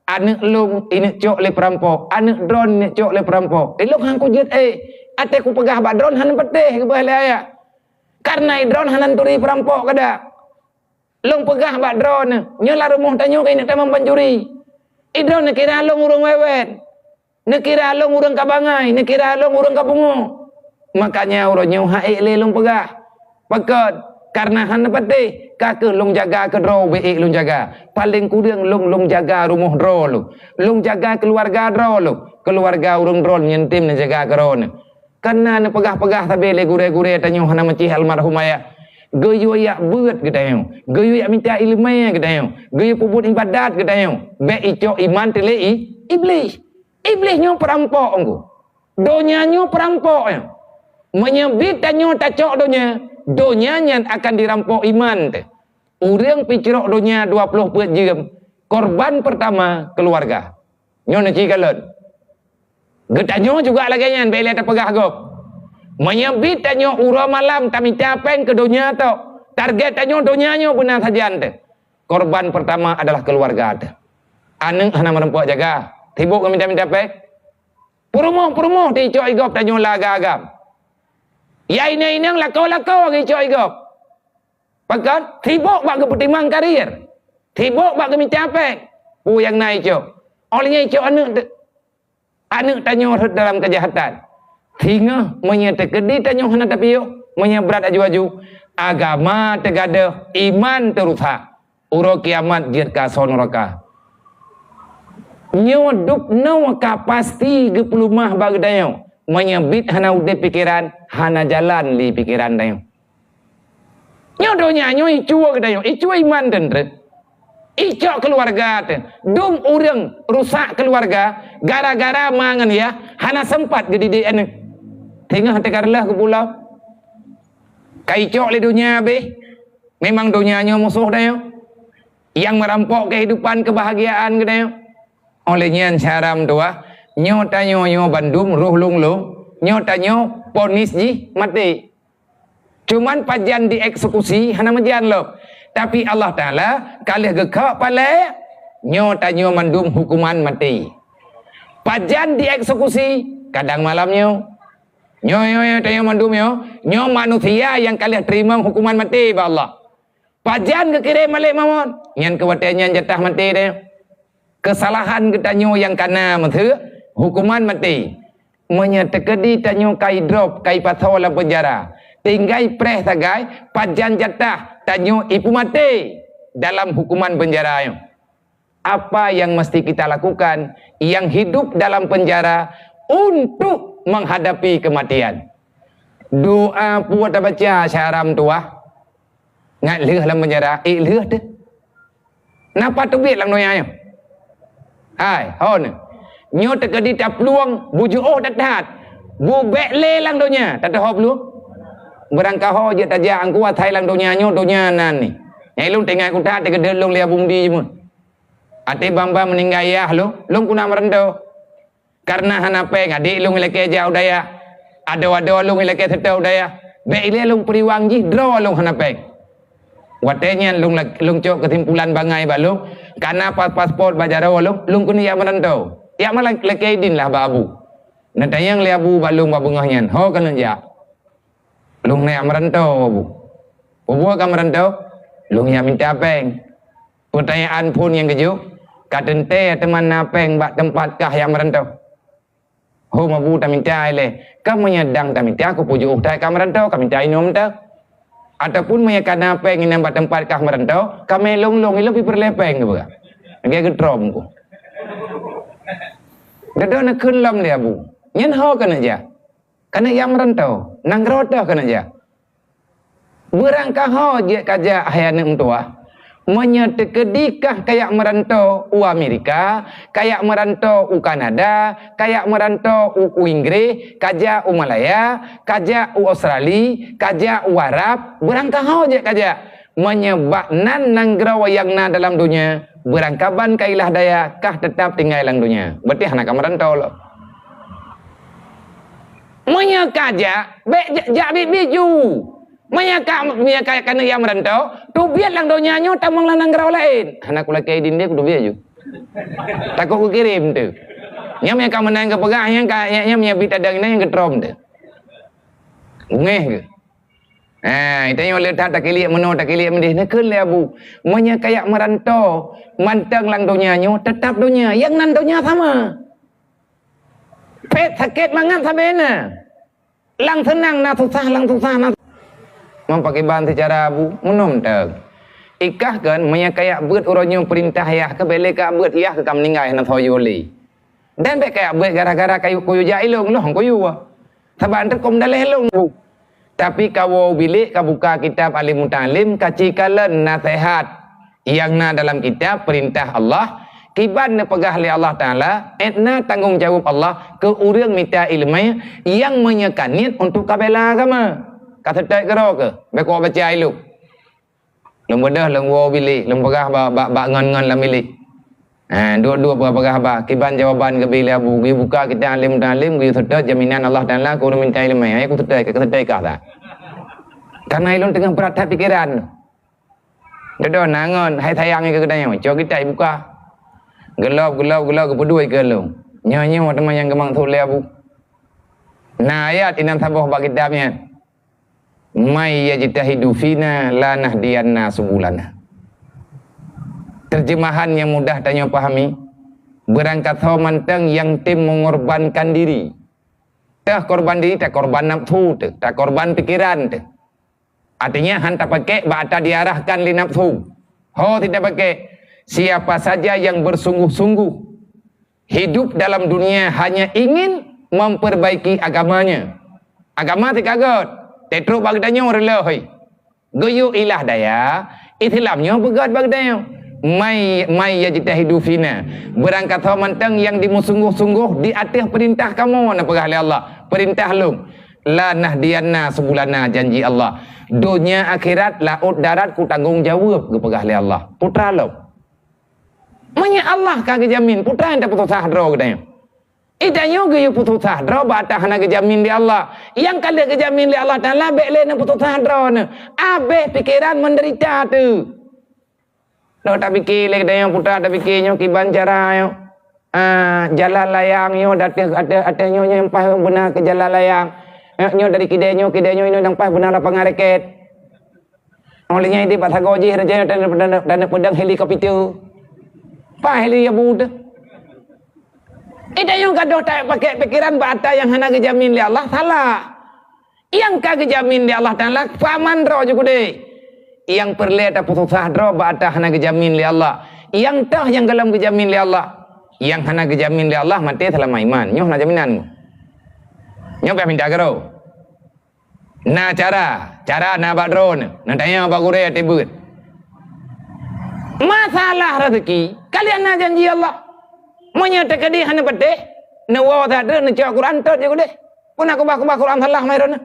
Aneuëk lôn ineuk cok lé peurampok, aneuëk droen ineuk cok lé peurampok. Ilôn han kujeuet éh, até kupeugah bak droen han patéh geupeugah lé ayah. Kareuna droen hana turi peurampok kada. Lôn peugah bak droen, nyoe lam rumoh tanyoe ka ineuk tamong pancuri. Droen neukira lôn ureuëng wét-wét. Neukira lôn ureuëng ka bangai, neukira lôn ureuëng ka pungo. Makanya uroe nyoe han ék lé lôn peugah. Pakon? Kareuna hana patéh, ka kheueh lôn jaga keudroe ubé ék lôn jaga. Paleng kureueng lôn, lôn jaga rumoh droe lôn. Lôn jaga keuluwarga droe lôn. Keuluwarga ureuëng droe nyan tem neujaga keudroe nyan. Kareuna neupeugah-peugah sabe lé gurée-gurée tanyoe hana meucih almarhum ayah. Geuyue jak beuet geutanyoe, geuyue jak mita iéleumé geutanyoe, geuyue peubuet iébadat geutanyoe. Bék icok iman teuh lé i, Iblih. Iblih nyoe peurampok engku. Donya nyoe peurampok nyoe. Meunyoe bit tanyoe tacok donya, donya nyan akan dirampok iman teuh. Ureuëng picrok donya dua ploh peuet jeuem, korban peurtama keuluwarga. Nyoe neuci kalon. Geutanyoe juga lagée nyan bék lé tapeugah gob. Meunyoe bit tanyoe uroe malam tamita péng keu donya tok, target tanyoe donya nyoe beuna sajan teuh. Korban pertama adalah keluarga teuh. Aneuk hana meurumpok jaga, sibok geuminta-minta péng. Peurumoh-peurumoh teuicok igob tanyoe lam agam-agam. Ya inong-inong lakoe-lakoe geuicok igob. Pakon? Sibok bak geupeutimang karier. Sibok bak geuminta péng. Peue nyang na icok? Óh lheueh nyan icok aneuk teuh. Aneuk tanyoe rhot dalam keujahatan. Singoh meunyoe teukeudi tanyoe hana tapiôh, meunyoe brat aju-aju, agama teugadôh, iman teurusak. Uroe kiamat jeuet keu asoe nuraka. Nyoe dubnoe ka pasti geupeulumah bak geutanyoe. Meunyoe biet hana udeb pikeran, hana jalan lé pikeran tanyoe. Nyoe donya nyoe icuwa geutanyoe, icuwa iman teuntreuk. Icok keuluwarga teuh. Dum ureuëng rusak keuluwarga gara-gara ma ngon yah hana seumpat geudidik aneuk. Teungoh teuka reuloh geupulo. Ka icok lé donya habéh. Memang donya nyoe musoh tanyoe. Nyang meurampok keuhidupan keubahagiaan geutanyoe. Óh lheueh nyan, syedara meutuwah, nyoe tanyoe nyoe bandum roh lôn-lôn, nyoe tanyoe ponis jih maté. Cuman pajan dieksekusi hana meujan lom. Tapi Allah Taala ka lheueh geukhok palée, nyoe tanyoe mandum hukuman maté. Pajan dieksekusi, kadang malam nyoe. Nyoe, nyoe, nyoe tanyoe mandum nyoe, nyoe manusia nyang ka lheueh teurimong hukuman maté bak Allah. Pajan geukirém malaikat maut, nyan keu watée nyan jatah maté tanyoe. Keusalahan geutanyoe nyang kana meuseuk, hukuman maté. Meunyoe teukeudi tanyoe ka idrop, ka ipasoe lam peunjara, tinggai preh sagai pajan jatah tanyoe ipeumaté dalam hukuman peunjara nyoe. Apa yang mesti kita lakukan yang hidup dalam penjara untuk menghadapi kematian? Doa peue tabaca syedara meutuwah? Ngat lheueh lam peunjara, ék lheueh teuh. Napa teubiet lam donya nyoe? Hai, ho nyoe. Nyoe teukeudi taplueng bujuôh that-that. Bubek lé lam donya, tateuho plueng. Beurangkaho jeuet tajak angku asai lam donya nyoe, donya nan ni. Nyang ilôn teuingat kutat teukeudeuet lôn lé Abu Mudi jimeuet. Até bang-bang meuninggai yah lôn, lôn keuneuk meuranto. Kareuna hana péng, adék lôn ilakée jak u dayah. Adoe-adoe lôn ilakée seutôt u dayah. Bék ilée lôn peuriwang jih droe lôn hana péng. Watée nyan lôn la-, lôn cok keusimpulan bangai bak lôn, kana pas-, paspot bak jaroe lôn, lôn keuneuk jak meuranto. Jak meulan lakée idin lah bak abu. Neutanyong lé abu bak lôn bak beungoh nyan, ho keuneuk jak? Lôn neujak meuranto, abu. Peue buet ka meuranto? Lôn jak minta péng. Peutanyaan phon nyang keujeuet, ka teuntée teuma na péng bak teumpat kah jak meuranto? Hom abu taminta ilée, ka meunyoe dang taminta, keupeue jiôh that ka meuranto, ka minta inong teuh. Ataupun meunyoe ka na péng inan bak teumpat kah meuranto, ka mé lôn-lôn ilôn pih peureulée péng keupeue? Lagée geutrom ku. Dudoe neukheun lom lé abu. Nyan ho keuneuk jak? Keuneuk jak meuranto, nanggroe teuh keuneuk jak. Beurangkaho jeuet kajak hai aneuk meutuwah. Meunyoe teukeudi kah kajak meuranto u Amerika, kajak meuranto u Kanada, kajak meuranto u, u Inggréh, kajak u Malaya, kajak u Australia, kajak u Arab, beurangkaho jeuet kajak. Meunyoe bak nan nanggroe nyang na dalam donya, beurangkaban ka ilah daya, kah teutab tinggai lam donya. Berarti hana ka meuranto lom. Meunyoe ka jak, bék jak, jak biet-biet ju. Meunyoe ka, meunyoe ka, ka neujak meuranto, teubiet lam donya nyoe tamong lam nanggroe laén. Hana kulakée idin deh, kuteubiet ju. Takot kukirém teuh. Nyan meunyoe ka meunan geupeugah, nyan ka, nyan, nyan meunyoe bit tadong inan nyan geutrom teuh. Bungéh geuh. Ha, tanyoe le that takiliek meunoe, takiliek meudeh, neukheun lé abu. Meunyoe kajak meuranto, mantong lam donya nyoe, teutab donya, nyang nan donya sama. Pet sakét mangat sabe na. Lam seunang na susah, lam susah na. Meupakriban seucara abu, meunoe mantong. Ikah kan, meunyoe kajak beuet uroe nyoe peurintah yah, keu bék lé kajak beuet yah keu ka meuninggai, hana soe yue lé. Dan bék kajak beuet gara-gara kayue, kuyue jak ilôn, lôn kuyue. Sabab teukom daleh lôn bu. Tapi kawoe bilék kabuka kitab alim mutaalim, kacikalon naseuhat nyang na dalam kitab peurintah Allah, kiban neupeugah lé Allah Taala, étna tanggong jaweueb Allah keu ureuëng mita iéleumé nyang meunyoe ka niet untuk kabéla agama. Ka seutôt keudroe keuh, bék kawak baca ilôn. Lôn beudôh, lôn woe bilék, lôn peugah bak, bak, bak ngon-ngon lam bilék. Ha, duek-duek peugah-peugah haba, kiban jawaban geubri lé abu, geubuka kitab alim-alim, geuseutôt jaminan Allah Taala keu ureuëng mita iéleumé. Hai kuseutôt, ka kuseutôt kah that. Kareuna ilôn teungoh brat that pikeran. Dudoe na ngon hai sayang keu geutanyoe, cok kitab buka. Geulop, geulop, geulop, geupeudui keu lôn. Nyoe, nyoe teuma nyang geumaksud lé Abu. Na ayat inan saboh bak kitab nyan. "May yajtahidu fina lanahdiyannah subulana." Terjemahan yang mudah tanyoe pahami, beurangkat ho mantong nyang tem mengorbankan diri. Teuh korban diri, takorban nafsu teuh, takorban pikiran teuh. Artinya, han tapakék bak ata diarahkan lé nafsu. Ho sit tapakék, siapa saja yang bersungguh-sungguh hidup dalam dunia hanya ingin memperbaiki agamanya. Agama sit ka göt, teutrok bak geutanyoe reuloh hai. Geuyue ilah daya, Islam nyoe beugöt bak geutanyoe. May, may yajtahidu fina. Beurangkat ho mantong nyang dimeusunggoh-sunggoh di ateueh peurintah kamoe, na peugah lé Allah, peurintah lôn. Lanahdiyannah subulana, janji Allah. Donya akhirat, laôt darat kutanggong jaweueb, geupeugah lé Allah. Putra lôn. Meunyoe Allah ka geujamin, putra nyang tapeususah droe geutanyoe. Geutanyoe geuyue peususah droe bak ata hana geujamin lé Allah. Nyang ka lheueh geujamin lé Allah Taala, bék lé neupeususah droe neuh. Abéh pikeran, menderita teuh. Nyoe tapike lé geutanyoe putra, tapike nyoe kiban cara nyoe. Ah, jalan layang nyoe ateueh, ateueh, ateueh nyoe, nyoe nyang paih beuna keu jalan layang. Eh, nyoe dari kidée nyoe, kidée nyoe, nyoe nyang paih beuna lapangan raket. Óh lheueh nyan idéh bak sagoe jih, raja nyoe taneuk, taneuk, taneuk peudong helikopter. Paih lé ya bu teuh. Geutanyoe gadoh tapakék pikeran bak ata nyang hana geujamin lé Allah, salah. Nyang ka geujamin lé Allah Taala, paman droe ju keudeh. Nyang peureulée tapeususah droe bak ata hana geujamin lé Allah. Nyang toh nyang gohlom geujamin lé Allah. Nyang hana geujamin lé Allah maté seulama iman. Nyoe hana jaminan. Nyoe payah minta keudroe. Na cara, cara na bak droeneuh, na tanyong bak gurée teuh beuet. Masalah rezeki, kalian na janji Allah. Meunyoe teukeudi hana patéh, neuwoe that deuh, neucok Quran tot ju keudeh. Peue na keubah-keubah Quran salah mai droeneuh.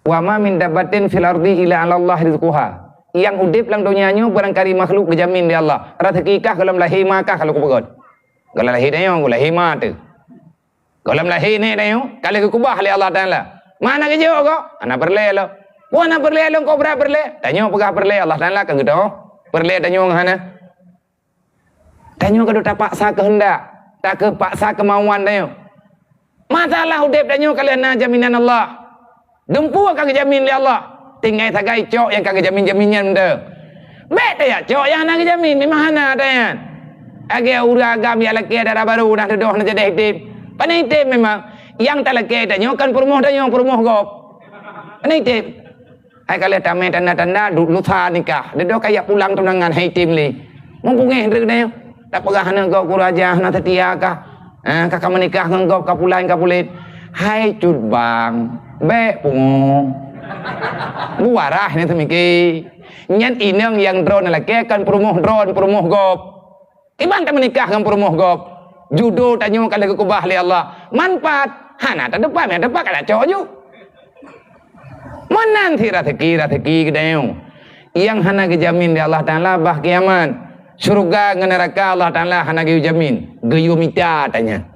"Wa ma min dabbatin fil ardi illa 'alallahi rizquha." Nyang udeb lam donya nyoe barangkali makhluk geujamin lé Allah. Rezeki kah gohlom lahé ma kah ka lôn peugöt. Gohlom lahé tanyoe, gohlom lahé ma teuh. Gohlom lahé nèk tanyoe, ka lheueh geukeubah lé Allah Taala. Ma na geujok gob? Hana peureulée lom. Peue hana peureulée lom, kok brat peureulée? Tanyoe peugah peureulée, Allah Taala ka geutoh peureulée tanyoe ngon hana. Tanyoe ka deuh tapaksa keuheundak, takeupaksa keumauan tanyoe. Masalah udeb tanyoe ka lheueh na jaminan Allah. Dumpeue ka geujamin lé Allah, tinggai sagai cok nyang ka geujamin-jamin nyan meuteuk. Bék tajak cok nyang hana geujamin, memang hana ata nyan. Lagée ureuëng agam jak lakée dara barô, na teudoh na jadeh item. Pane item memang, nyang talakée tanyoe kon peurumoh tanyoe, peurumoh gob. Pane item. Hai ka lheueh tamé tanda-tanda du-, lusa nikah, teudoh ka jak pulang tunangan, hai item lé. Meubungéh droe tanyoe. Tapeugah aneuk gob keu raja hana seutia kah? Ah, ka, ka meunikah ngon gob ka pulan ka pulet. Hai cut bang, bék pungo. Buarah nyan teumike. Nyan inong nyang droeneuh lakée kon peurumoh droe, peurumoh gob. Kiban tameunikah ngon peurumoh gob. Judo tanyoe ka lheueh geukeubah lé Allah. Manfaat hana tatupat, meutupat ka tacok ju. Meunan sit raseuki-raseuki geutanyoe nyang hana geujamin lé Allah Taala bah kiamat. Syeuruga ngon neuraka Allah Taala hana geuyue jamin, geuyue mita tanyan.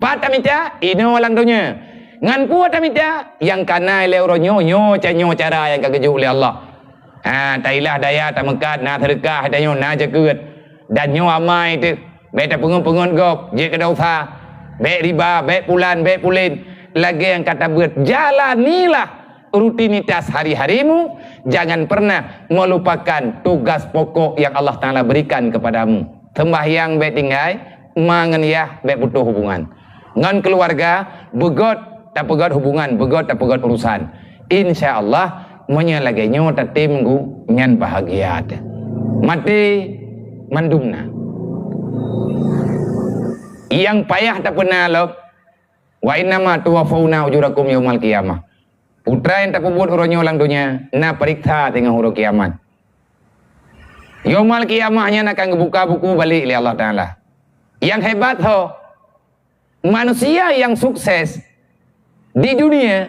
Pat tamita? Inoe lam donya. Ngon peue tamita? Nyang kana lé uroe nyoe, nyoe ca-, nyoe cara nyang ka geujok lé Allah. Ha, tailah daya tameukat, na seudeukah tanyoe, na jakeuet. Dan nyoe amai teuh. Bék tapeungeut-peungeut gob, jeuet keu dosa. Bék riba, bék pulan, bék pulen. Lagée nyang ka tabeuet, jalanilah rutinitas hari-harimu, jangan pernah melupakan tugas pokok yang Allah Taala berikan kepadamu. Seumbahyang bék tinggai, ma ngon yah bék putôh hubungan. Ngon keuluwarga, beugöt tapeugöt hubungan, beugöt tapeugöt urusan. Insya Allah, meunyoe lagée nyoe tatem gu, nyan bahagia teuh. Maté mandum na. Nyang payah tapeuna lom, "Wa innama tuwaffauna ujurakum yaumal qiyamah." Peue nyang tapeubuet uroe nyoe lam donya, na peuriksa teungoh uroe kiamat. Yaumal qiyamah nyan akan geubuka buku balek lé Allah Taala. Nyang hebat ho, manusia yang sukses di dunia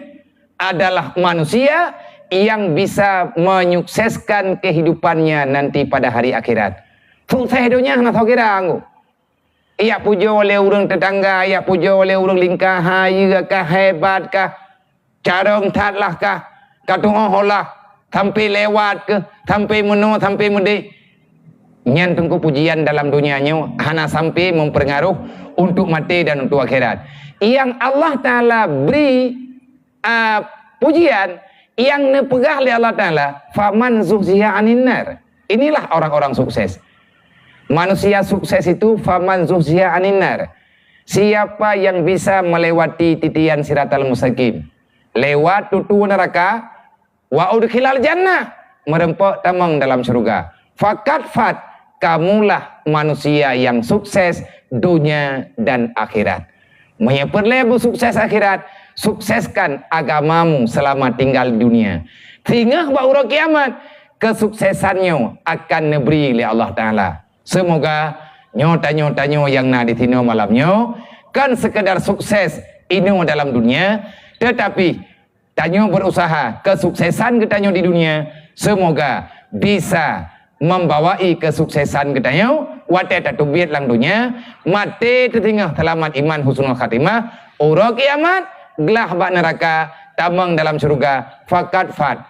adalah manusia yang bisa menyukseskan kehidupannya nanti pada hari akhirat. Sukses donya hana soe kira anggô. Ijak pujoe lé ureuëng teutangga, ijak pujoe lé ureuëng lingka, hayeue kah, hebat kah, carông that lah kah, ka tuoh lah. sampai lewat keuh, sampai meunoe, sampai meudeh. Nyan teungku pujian dalam dunia nyoe hana sampai mempengaruh untuk maté dan untuk akhirat. Yang Allah Taala beri, ah, pujian, yang neupeugah lé Allah Taala, "Faman zuhziha 'anin nar." Inilah orang-orang sukses. Manusia sukses itu, "Faman zuhziha 'anin nar." Siapa yang bisa melewati titian siratal mustaqim, lewat tutu neraka, "Wa udkhilal jannah," meureumpok tamong dalam syeuruga. "Faqad fat," kamulah manusia yang sukses dunia dan akhirat. Meunyoe peureulée beusukses akhirat, sukseskan agamamu selama tinggal di dunia. Singoh bak uroe kiamat, kesuksesan nyoe akan neubri lé Allah Taala. Semoga nyoe tanyoe-tanyoe nyang na di sinoe malam nyoe kon sekedar sukses inoe dalam dunia, tetapi tanyoe berusaha kesuksesan geutanyoe di dunia, semoga bisa membawai kesuksesan geutanyoe watée tateubiet lam dunia, maté teusingoh seulamat iman husnul khatimah, uroe kiamat glah bak neuraka, tamong dalam syeuruga, faqad fat.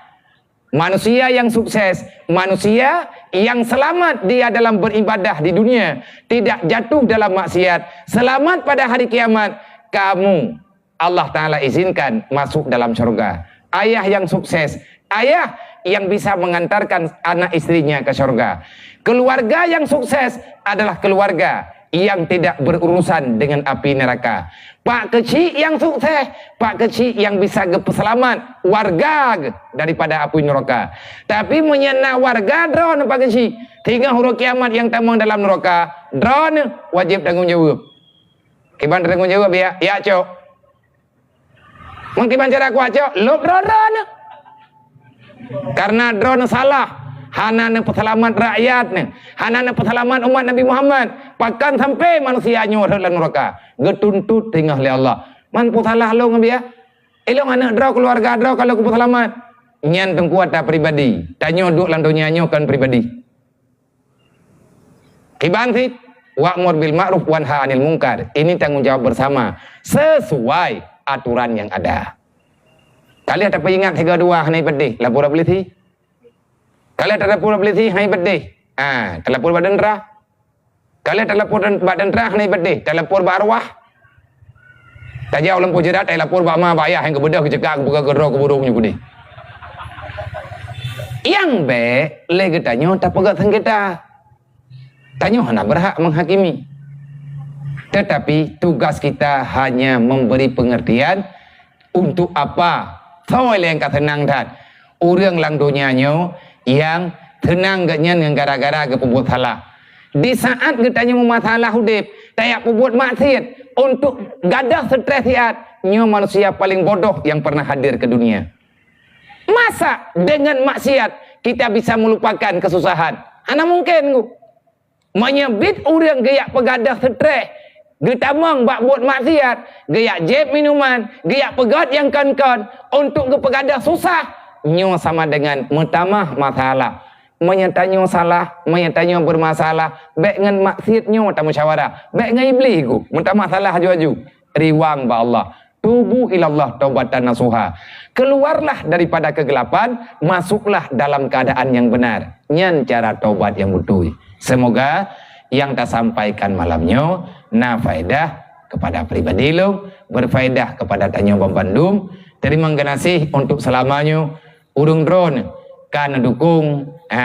Manusia yang sukses, manusia yang selamat dia dalam beribadah di dunia, tidak jatuh dalam maksiat, selamat pada hari kiamat, kamu Allah Taala izinkan masuk dalam syurga. Ayah yang sukses, ayah yang bisa mengantarkan anak istrinya ke syurga. Keluarga yang sukses adalah keluarga yang tidak berurusan dengan api neraka. Pak keuchik yang sukses, pak keuchik yang bisa geupeuseulamat warga geuh daripada api neraka. Tapi meunyoe na warga droeneuh pak keuchik, singoh uroe kiamat nyang tamong dalam neraka, droeneuh wajéb tanggong jaweueb. Kiban tanggong jaweueb ya, ya cok. Meukiban cara kuat cok, lôb droeneuh. Karena droeneuh salah, hana neupeuseulamat rakyat neuh, hana neupeuseulamat umat Nabi Muhammad, pakon sampai manusia nyoe rhot lam neraka, geutuntot singoh lé Allah. Man peue salah lôn ngon biya? Ilôn aneuk droe, keuluwarga droe ka lôn kupeuseulamat. Nyan teungku ata pribadi. Tanyoe duek lam donya nyoe kon pribadi. Kiban cit, wa'mur bil ma'ruf wanha 'anil munkar. Ini tanggung jawab bersama sesuai aturan yang ada. Ka lheueh tapeuingat sigoe dua hana ipeudeh, lapor polisi. Ka lheueh talapor polisi hana ipeudeh. Ah, talapor bak tentara. Ka lheueh talapor bak tentara hana ipeudeh, talapor bak arwah. Tajak u lampôh jeurat, talapor bak ma bak ayah nyang geubeudôh geucekak geupeugah keudroe keuburông nyoe keudeh. Nyang bék lé geutanyoe tapeugah sengketa. Tanyoe hana berhak menghakimi. Tetapi tugas kita hanya memberi pengertian untuk apa. Soe lé nyang ka seunang that. Ureuëng lam donya nyoe nyang seunang geuh nyan ngon gara-gara geupeubuet salah. Di saat geutanyoe meumasalah udeb, tajak peubuet maksiet untuk gadoh stres siat, nyoe manusia paling bodoh yang pernah hadir ke dunia. Masa dengan maksiat kita bisa melupakan kesusahan? Hana mungkin, ngu. Meunyoe bit ureuëng geujak peugadoh stres, geutamong bak buet maksiat, geujak jieb minuman, geujak peugét nyang kon-kon untuk geupeugadoh susah, nyoe sama dengan meutamah masalah. Meunyoe tanyoe salah, meunyoe tanyoe beureumasalah, bék ngon maksiet nyoe tamusyawarah, bék ngon Iblih gu meutamah salah aju-aju. Riwang bak Allah. Tubu ilallah taubatan nasuha. Keluarlah daripada kegelapan, masuklah dalam keadaan yang benar. Nyan cara taubat nyang beutôi. Semoga nyang tasampaikan malam nyoe na faedah kepada pribadi lôn, berfaedah kepada tanyoe bandum. Teurimong geunaséh untuk seulama nyoe ureuëng droeneuh ka neudukong, ha,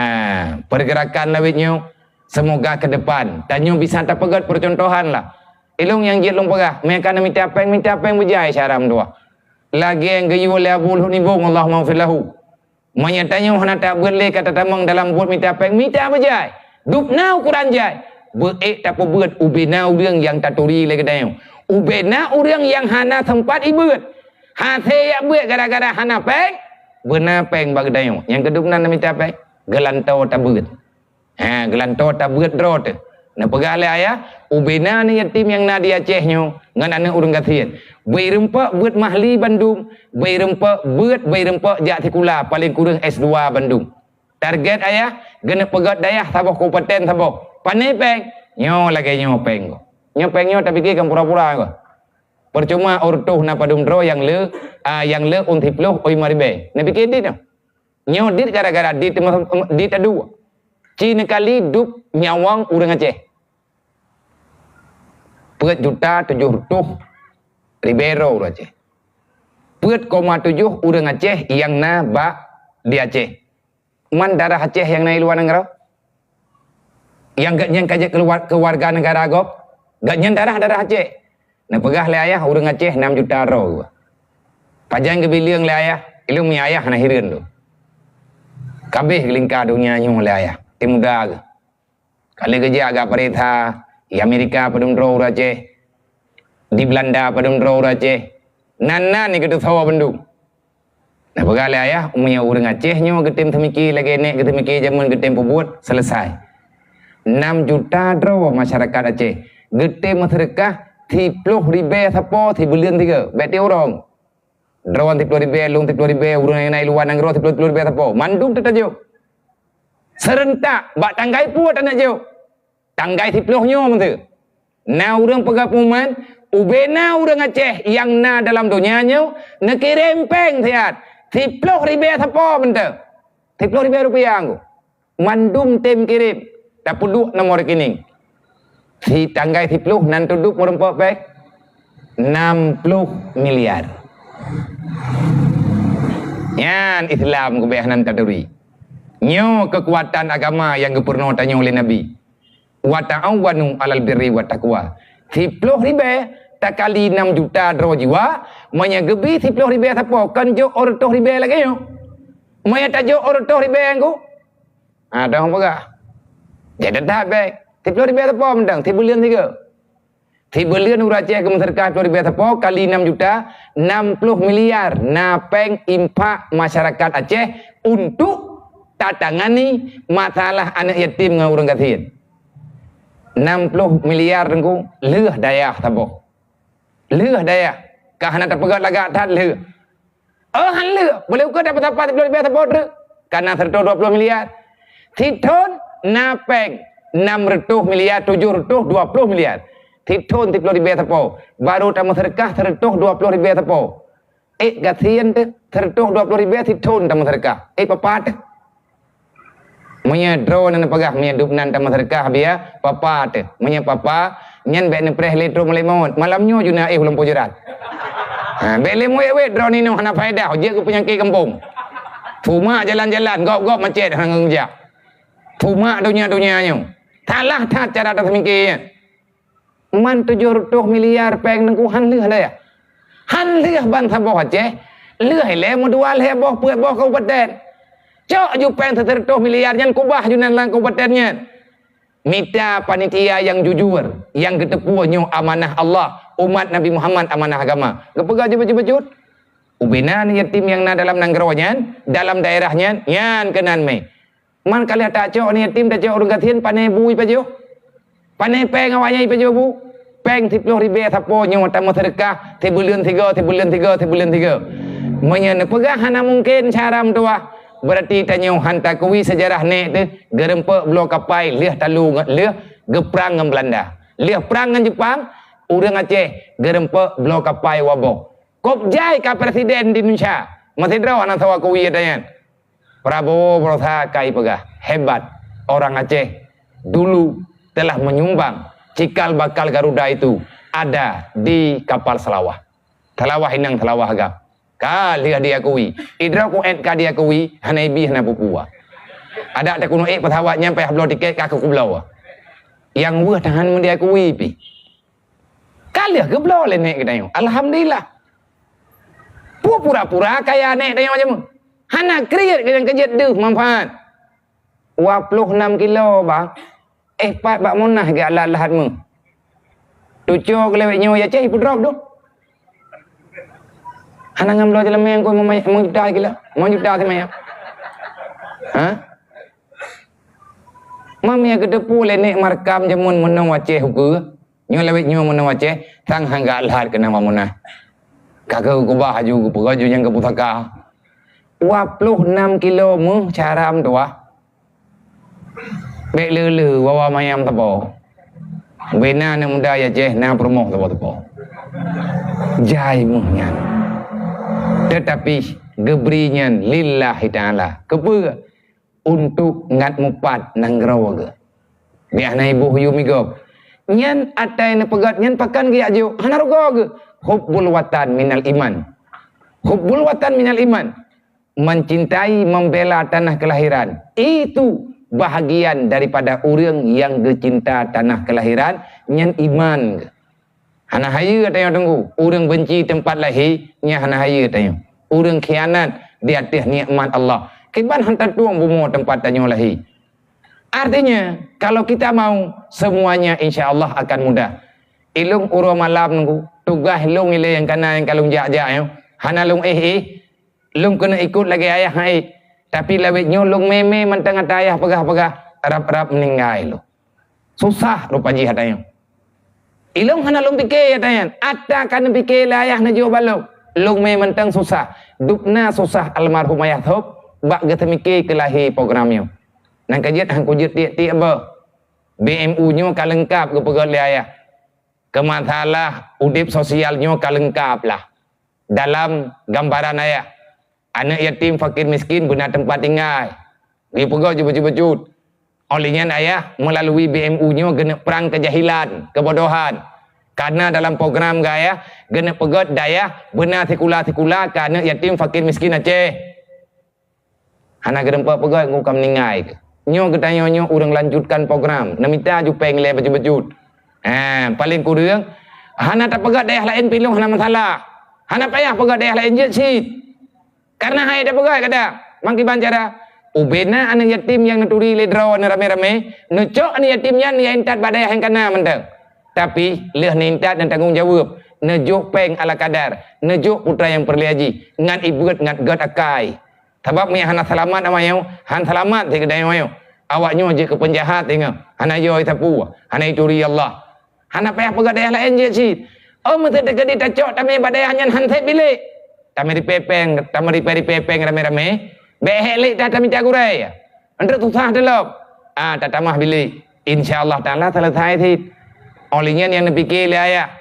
pergerakan lawét nyoe. Semoga ke depan tanyoe bisa tapeugét peucontohan lah. Ilôn nyang jeuet lôn peugah, meunyoe ka neumita péng, mita péng beujai syara meutuah. Lagée nyang geuyue lé Abu Luhut Nibong, Allahumma ghfir lahu. Meunyoe tanyoe hana tabeuet lé ka tatamong dalam buet mita péng, mita beujai. Dubna ukoran jai. Beuék tapeubeuet ubena ureuëng nyang taturi lé geutanyoe. Ubena ureuëng nyang hana seumpat ibeuet. Hase jak beuet gara-gara hana péng, beuna péng bak geutanyoe. Nyang keudubna neumita péng, geulantoe tabeuet. Ha, geulantoe tabeuet droe teuh. Neupeugah lé ayah, ubena aneuëk yatim nyang na di Aceh nyoe ngon aneuëk ureuëng gasien. Beu irumpok beuet mahli bandum, beu irumpok beuet, beu irumpok jak sikula paleng kureueng S dua bandum. Target ayah, geuneuk peugét dayah saboh kabupaten saboh. Pane péng? Nyoe lagée nyoe péng ko. Nyoe péng nyoe tapike kan pura-pura ko. Percuma ureuëng toh na padum droe nyang le, a, nyang le ôn siploh ôn limong ribée. Neupike dit nyoe. Nyoe dit gara-gara dit, dit adu. Ci neukali dub nyawöng ureuëng Aceh. Peuet juta tujoh reutôh ribée droe ureuëng Aceh. Peuet koma tujoh ureuëng Aceh nyang na bak di Aceh. Man darah Aceh nyang na i luwa nanggroe. Nyang gobnyan ka jeuet keu warga negara gob, gobnyan darah-darah Aceh. Neupeugah lé ayah ureuëng Aceh nam juta droe. Pajan geubileueng lé ayah, ileueng mi ayah hana hireuen lom. Kabeh geulingka donya nyoe lé ayah, teuh muda geuh. Ka lheueh geujak gak peurintah, di Amerika padum droe ureuëng Aceh, di Belanda padum droe ureuëng Aceh, nan-nan nyang geuteusoe bandum. Neupeugah lé ayah, meunyoe ureuëng Aceh nyoe geutem seumiki lagée nek geuseumiki jameun geutem peubuet, seuleusai. Nam juta droe masyarakat Aceh geutem meuseudeukah siploh ribée sapo sibuleuen sigoe, bék tiurong. Droe siploh ribée, lôn siploh ribée, ureuëng nyang na i luwa nanggroe siploh, siploh ribée sapo, mandum teutajok. Seurentak bak tanggai peue taneuk jok? Tanggai siploh nyoe meuseu. Na ureuëng peugah pengumuman, ubena ureuëng Aceh nyang na dalam donya nyoe neukirém péng siat siploh ribée sapo mantong. Siploh ribée rupiah ngku. Mandum tem kirém, tapeuduek nomor rekening. Si tanggai siploh nan teuduek meureumpok péng nam ploh miliar. Nyan Islam geubeh nan taturi. Nyoe keukuatan agama nyang geupeurunoe tanyoe lé Nabi. "Wa ta'awanu 'alal birri wat taqwa." Siploh ribée takali nam juta droe jiwa, meunyoe geubi siploh ribée sapo, kon jok ôh reutôh ribée lagée nyoe. Meunyoe tajok ôh reutôh ribée ngku, ha, dong peugah. Jadi that bék. Siploh ribée sapo mantong, sibuleuen sigoe. Sibuleuen ureuëng Aceh geumeuseudeukah siploh ribée sapo kali nam juta, nam ploh miliar na péng infak masyarakat Aceh untuk tatangani masalah aneuëk yatim ngon ureuëng gasien. Nam ploh miliar teungku, lheueh dayah saboh. Lheueh dayah. Ka hana tapeugét lagak that lheueh. Oh, han lheueh. Boleh ukeue dapat-dapat siploh ribée sapo treuk. Ka na seratus dua puluh miliar. Sithon na péng enam ratus miliar, tujuh ratus dua puluh miliar. Sithon siploh ribée sapo. Baru tameuseudeukah seratus dua puluh ribée sapo. Eh, gasien teuh, seratus dua puluh ribée sithon tameuseudeukah. Eh, papa teuh. Meunyoe droeneuh neupeugah, meunyoe dub nan tameuseudeukah bia, papa teuh. Meunyoe papa, nyan bék neupreh lé trok mulai mawöt. Malam nyoe juna éh u Lampôh Jeurat. Ha, bék lé muwét-wét droeneuh nyoe hana faedah, jeuet keu peunyakét gampông. Pumak jalan-jalan, gob-gob macet hana ngeujak. Pumak donya-donya nyoe. Salah that cara taseumike nyan. Man tujoh reutôh miliar péng teungku han lheueh dayah. Han lheueh ban saboh Aceh, lheueh ilée meudua lhée boh peuet boh kabupaten. Cok ju péng seureutôh miliar nyan kubah ju nan lam kabupaten nyan. Mita panitia nyang jujur, nyang geuteupeue nyoe amanah Allah, umat Nabi Muhammad amanah agama. Geupeugah ju bacut-bacut. Ubena yatim nyang na dalam nanggroe nyan, dalam daerah nyan, nyan keunan mé. Man ka lheueh tacok aneuk yatim, tacok ureuëng gasien, pane bu ipajoh? Pane péng awaknyan ipajoh bu? Péng siploh ribée sapo nyoe tameuseudeukah sibuleuen sigoe, sibuleuen sigoe, sibuleuen sigoe. Meunyoe neupeugah hana mungken cara meutuwah, beurati tanyoe han takui seujarah nek teuh geurumpok bloe kapai lheueh talu ngon lheueh geuprang ngon Beulanda. Lheueh prang ngon Jeupang, ureuëng Aceh geurumpok bloe kapai waboh. Kop jai ka presiden di Indonesia, meusidroe hana sawa kui ata nyan. Prabowo berusaha kai peugah, hebat, orang Aceh dulu telah menyumbang cikal bakal Garuda itu ada di kapal Seulawah. Seulawah inong Seulawah agam. Ka lheueh diakui. Idroe ku et ka diakui, hana ibi hana pupua. Adak takeuneuk ék pesawat nyang payah bloe tiket ka keu kubloe. Nyang weueh tahan meudiakui pi. Ka lheueh geubloe lé nek geutanyoe. Alhamdulillah. Peue pura-pura kaya nek tanyoe jameun. Hana kriet nyang keujeuet deuh manfaat. Dua ploh enam kilo, bang. Eh, pat bak Monas geuh alat lahat meuh. Tuco geulewet nyoe ya ceh ipeudrop tu. Hana ngam bloe jalan meng keu meujuta kilo. Meujuta si maya. Ha? Mam ya geuteupeue lé nek markam jameun meunoe waceh ukeue. Nyoe lawét nyoe meunoe waceh, sang hangga lhat keunan bak Monas. Ka geukeubah aju geupeugah aju nyang geupusaka. Dua ploh enam kilo meuh cara meutuwah. Bék le-le wawa mayam sapo. Bena aneuk muda ya ceh na peurumoh sapo-sapo. Jai meuh nyan. Tetapi geubri nyan lillahi ta'ala. Keupeue? Untuk ngat mupat nanggroe geuh. Biah na iboh yum igob. Nyan ata nyang neupeugét nyan pakon geujak jok, hana rugoe geuh. Hubbul watan minal iman. Hubbul watan minal iman. Mencintai, membela tanah kelahiran. Itu bahagian daripada ureuëng nyang geucinta tanah kelahiran, nyan iman geuh. Hana hayeue tanyoe teungku, ureuëng benci teumpat lahé, nyan hana hayeue tanyoe. Ureuëng khianat di ateueh nikmat Allah. Kiban hana tatueng bumoe teumpat tanyoe lahé. Artinya, kalau kita mau, semuanya insya Allah akan mudah. Ilong uroe malam teungku, tugaih lôn ilée nyang kana nyang ka lôn jak-jak nyoe, hana lôn éh-éh, lôn keuneuk ikot lagée ayah hai. Tapi lawét nyoe lôn mé-mé mantong ata ayah peugah-peugah, rab-rab meuninggai lôn. Susah rupa jih ata nyoe. Ilong hana lôn pike ata nyan. Ata ka neupike lé ayah neujok bak lôn. Lôn mé mantong susah. Dubna susah almarhum ayah thôb bak geuteumike keu lahé program nyoe. Nang ka jeuet han kujeuet tiek-tiek beuh. B M U nyoe ka leungkap geupeugét lé ayah. Keu masalah udeb sosial nyoe ka leungkap lah. Dalam gambaran ayah, aneuëk yatim, fakir miskin beuna teumpat tinggai. Geupeugét jeuet-jeuet. Óh lheueh nyan ayah meulalui B M U nyoe geuneuk prang keujahilan, keubodohan. Karena dalam program geuh ayah geuneuk peugét dayah beuna sikula-sikula keu aneuëk yatim, fakir miskin Aceh. Hana geurumpok peugét ngon ka meuninggai keuh. Nyoe geutanyoe nyoe ureuëng lanjutkan program, neumita ju péng lé bacut-bacut. Ha, paléng kureueng, hana tapeugét dayah laén pih lôn hana masalah. Hana payah peugét dayah laén jeuet cit. Karena hai tapeugét kadang, bak kiban cara, ubena aneuëk yatim nyang neuturi lé droe neuramé-ramé, neucok aneuëk yatim nyan neuintat bak dayah nyang kana mantong. Tapi, lheueh neuintat neutanggong jaweueb, neujok péng ala kadar, neujok putra nyang peureulée jih, ngat ibeuet ngat gét akai. Sabab meunyo hana seulamat awaknyoe, han seulamat si geutanyoe nyoe. Awaknyoe jeuet keu peunjahat ingat, hana yo sapeue, hana ituri Allah. Hana payah peugét dayah laén jeuet cit. Oh, meuseuti keudeh tacok tamé bak dayah nyan han sép bilék. Tamé ripée péng, tamé ripée-ripée péng ramé-ramé. Bék hék lék that tamita gurée. Enteuk susah teulok. Ah, tatamah bilék. Insya Allah Taala seuleusai cit. Óh lheueh nyan nyang neupike lé ayah.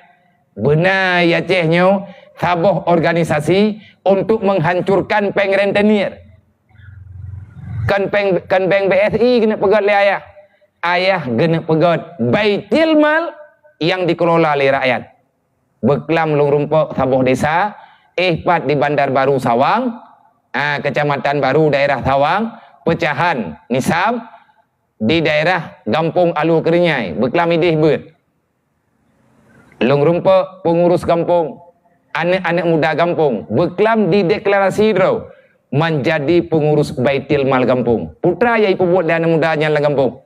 Beuna i Aceh nyoe saboh organisasi untuk menghancurkan péng rentenir. Kon péng, kon bank B S I geuneuk peugét lé ayah. Ayah geuneuk peugét Baitul Mal nyang dikelola lé rakyat. Beuklam lôn rumpok saboh desa, éh pat di Bandar Baru Sawang, ah, Kecamatan Baru, daerah Sawang, peucahan Nisab, di daerah Gampông Alue Keurinyai, beuklam idéh beuet. Lôn rumpok peungurus gampông, aneuëk-aneuëk muda gampông, beuklam dideklarasi droe manjadi peungurus Baitul Mal gampông. Peue teuma nyang ipeubuet lé aneuëk muda nyan lam gampông?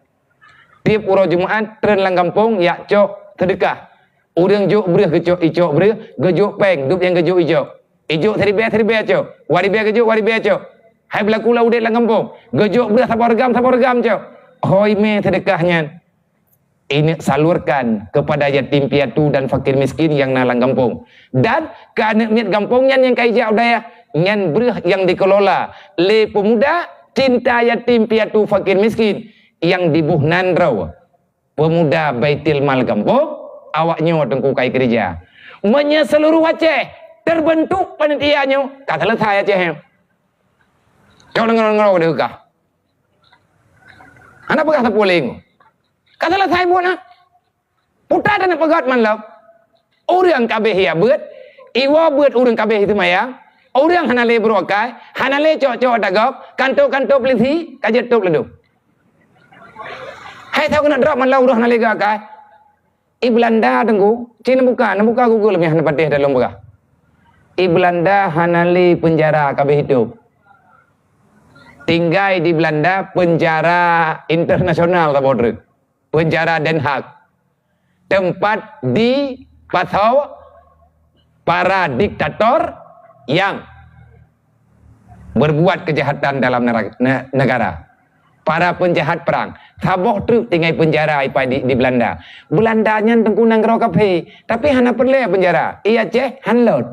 Tieb uroe Jumat treun lam gampông jak cok seudeukah. Ureuëng jok breueh geucok, icok breueh, geujok péng, dub nyang geujok ijok. Ijok siribée, siribée cok, dua ribée geujok, dua ribée cok. Hai beulaku lam udeb lam gampông, geujok breueh saboh reugam, saboh reugam cok. Hôi mé seudeukah nyan. Ineuk salurkan kepada yatim piatu dan fakir miskin nyang na lam gampông. Dan keu aneuëk miet gampông nyan nyang ka ijak u dayah, nyan breueh nyang dikelola lé peumuda cinta yatim piatu fakir miskin nyang diboh nan droe peumuda Baitul Mal gampông, awaknyoe teungku ka ikeureuja. Meunyoe seuluruh Aceh teubeuntuk panitia nyoe, ka seuleusai Aceh nyoe. Cok deungoe-deungoe deuh kah. Hana peugah sapeue lé nyoe. Ka seuleusai buet na. Putra dan peugét man lom. Ureuëng kabéh ya beuet, iwoe beuet ureuëng kabéh teumayang, ureuëng hana lé brôk akai, hana lé cok-cok ata gob, kanto-kanto peulisi ka jeuet tôb leudôh. Hai soe keuneuk drop man lom ureuëng hana lé geuh akai. I Beulanda teungku, ci neubuka, neubuka Google meuh neupatéh dalam peugah. I Beulanda hana lé peunjara kabéh idôb. Tinggai di Beulanda peunjara internasional saboh treuk. Peunjara Den Haag. Teumpat dipasoe para diktator nyang berbuat kejahatan dalam nera-, ne-, negara. Para penjahat perang. Saboh treuk tinggai peunjara ipai di, di Beulanda. Beulanda nyan teungku nanggroe kafé, tapi hana peureulée peunjara. I Aceh han lôt.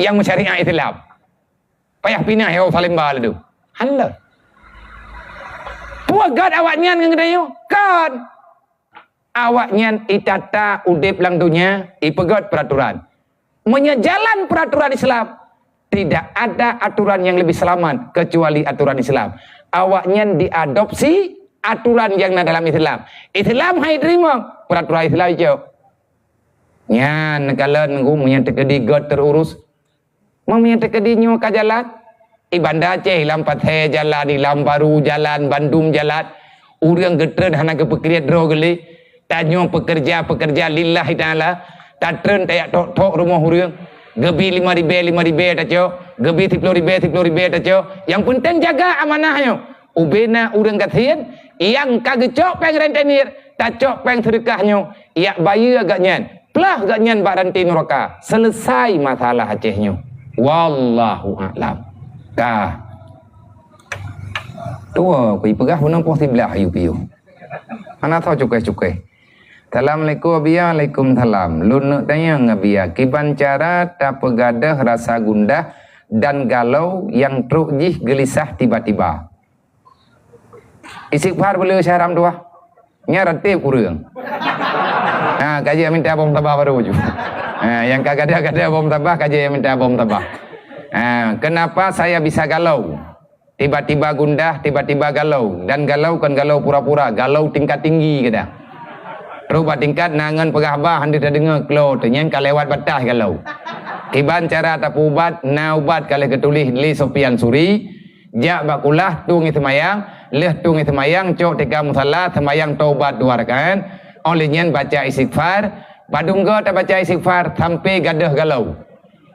Nyang meusyariat Islam. Payah pinah Yerusalem ba leudôh. Han lôt. Peue gét awaknyan ngon geutanyoe? Kon. Awaknyan itata udeb lam donya, ipeugét peuraturan. Meunyoe jalan peuraturan Islam, Tidak ada aturan yang lebih selamat kecuali aturan Islam. Awaknyan diadopsi aturan yang na dalam Islam. Islam hai teurimong, peraturan Islam icok. Nyan neukalon nunggu meunyan teukeudi göt terurus. Meunyan teukeudi nyoe ka jalan. Di Banda Aceh, lam Pasé jalan, di Lam Baru jalan, bandum jalan. Ureuëng geutreun hana geupeukriet droe geulé. Tanyoe peukeureuja-peukeureuja lillahi ta'ala. Tatreun tajak thok-thok rumoh ureuëng. Geubi lima ribèe, lima ribèe tacok. Geubi siploh ribèe, siploh ribèe tacok. Nyang peunteng jaga amanah nyoe. Ubena ureuëng gasien nyang ka geucok péng rentenir, tacok péng seudeukah nyoe, jak bayeue gobnyan, plah gobnyan bak ranté nuraka. Seuleusai masalah Aceh nyoe. Wallahu a'lam. Ka. Tuwo, kuipeugah bunoe poh siblaih yue piôh. Hana tho cukai-cukai. Assalamualaikum, Abiya. Waalaikumsalam. Lôn neuk tanyong, Abiya, kiban cara tapeugadôh rasa gundah dan galau nyang trok jih geulisah tiba-tiba? Istighfar beu le syahram tuah. Nyan ratéb kureueng. Ha, ka jeuet minta bom tabah baru ju. Ha, nyang ka gadoh-gadoh bom tabah, ka jeuet minta bom tabah. Ha, kenapa saya bisa galau? Tiba-tiba gundah, tiba-tiba galau. Dan galau kon galau pura-pura, galau tingkat tinggi kadang. Trok bak tingkat na ngon peugah haba hana tadeungoe klo teuh, nyan ka lewat batas galau. Kiban cara tapeuubat, na ubat ka lheueh geutuléh lé Sufyan Suri, jak bak kulah tueng seumayang, lheueh tueng seumayang cok tika musala seumayang taubat dua rakaat, óh lheueh nyan baca istighfar, padum goe tabaca istighfar sampai gadôh galau.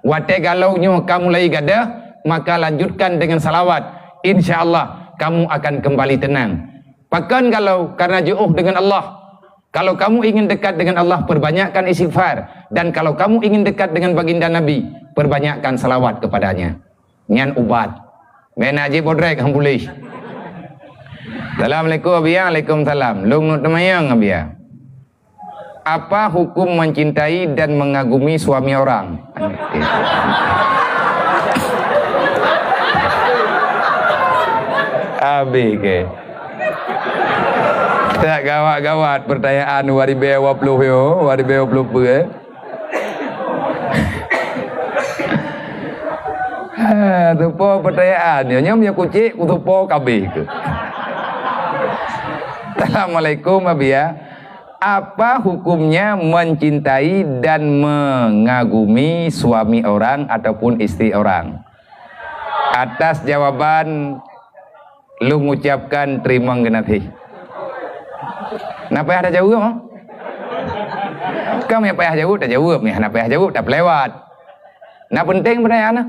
Watée galau nyoe ka mulai gadôh, maka lanjutkan dengan salawat. Insya Allah, kamu akan kembali tenang. Pakon galau? Karena jiôh dengan Allah. Kalau kamu ingin dekat dengan Allah, perbanyakkan istighfar. Dan kalau kamu ingin dekat dengan baginda Nabi, perbanyakkan salawat kepadanya. Nyan ubat. Bèk na jipodrek han puléh. Assalamualaikum, Abiya. Waalaikumsalam. Lôn neuk teumanyong, Abiya. Apa hukum mencintai dan mengagumi suami orang? Abéh keu. Tak gawat-gawat pertanyaan dua ribu dua puluh yo, dua ribu dua puluh peuet. Ha, tupo pertanyaan nyoe, nyoe meunyoe kucék, kutupo kabéh keu. Assalamualaikum, Abiya. Apa hukumnya mencintai dan mengagumi suami orang ataupun istri orang? Atas jawaban lôn ucapkan teurimong geunaséh. Na payah tajaweueb, ha? Ka meunyo payah jaweueb, tajaweueb. Meunyo hana payah jaweueb, tapeulewat. Na peunteng peunanyaan na.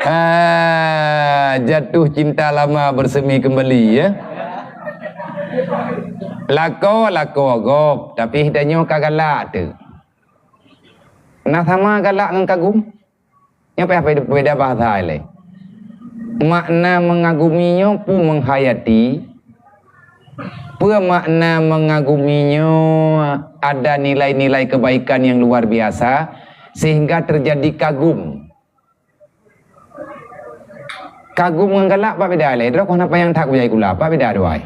Ah, jatuh cinta lama bersemi kembali, ya. Lakoe, lakoe gob, tapi tanyoe ka galak teuh. Na sama galak ngon kagum? Nyoe payah beda, beda bahasa ilée. Makna mengagumi nyoe peue menghayati, peue makna mengagumi nyoe ada nilai-nilai kebaikan yang luar biasa sehingga terjadi kagum. Kagum ngon galak pat beda ilée, droe kon hana panyang that kujai kula, pat beda dua ai.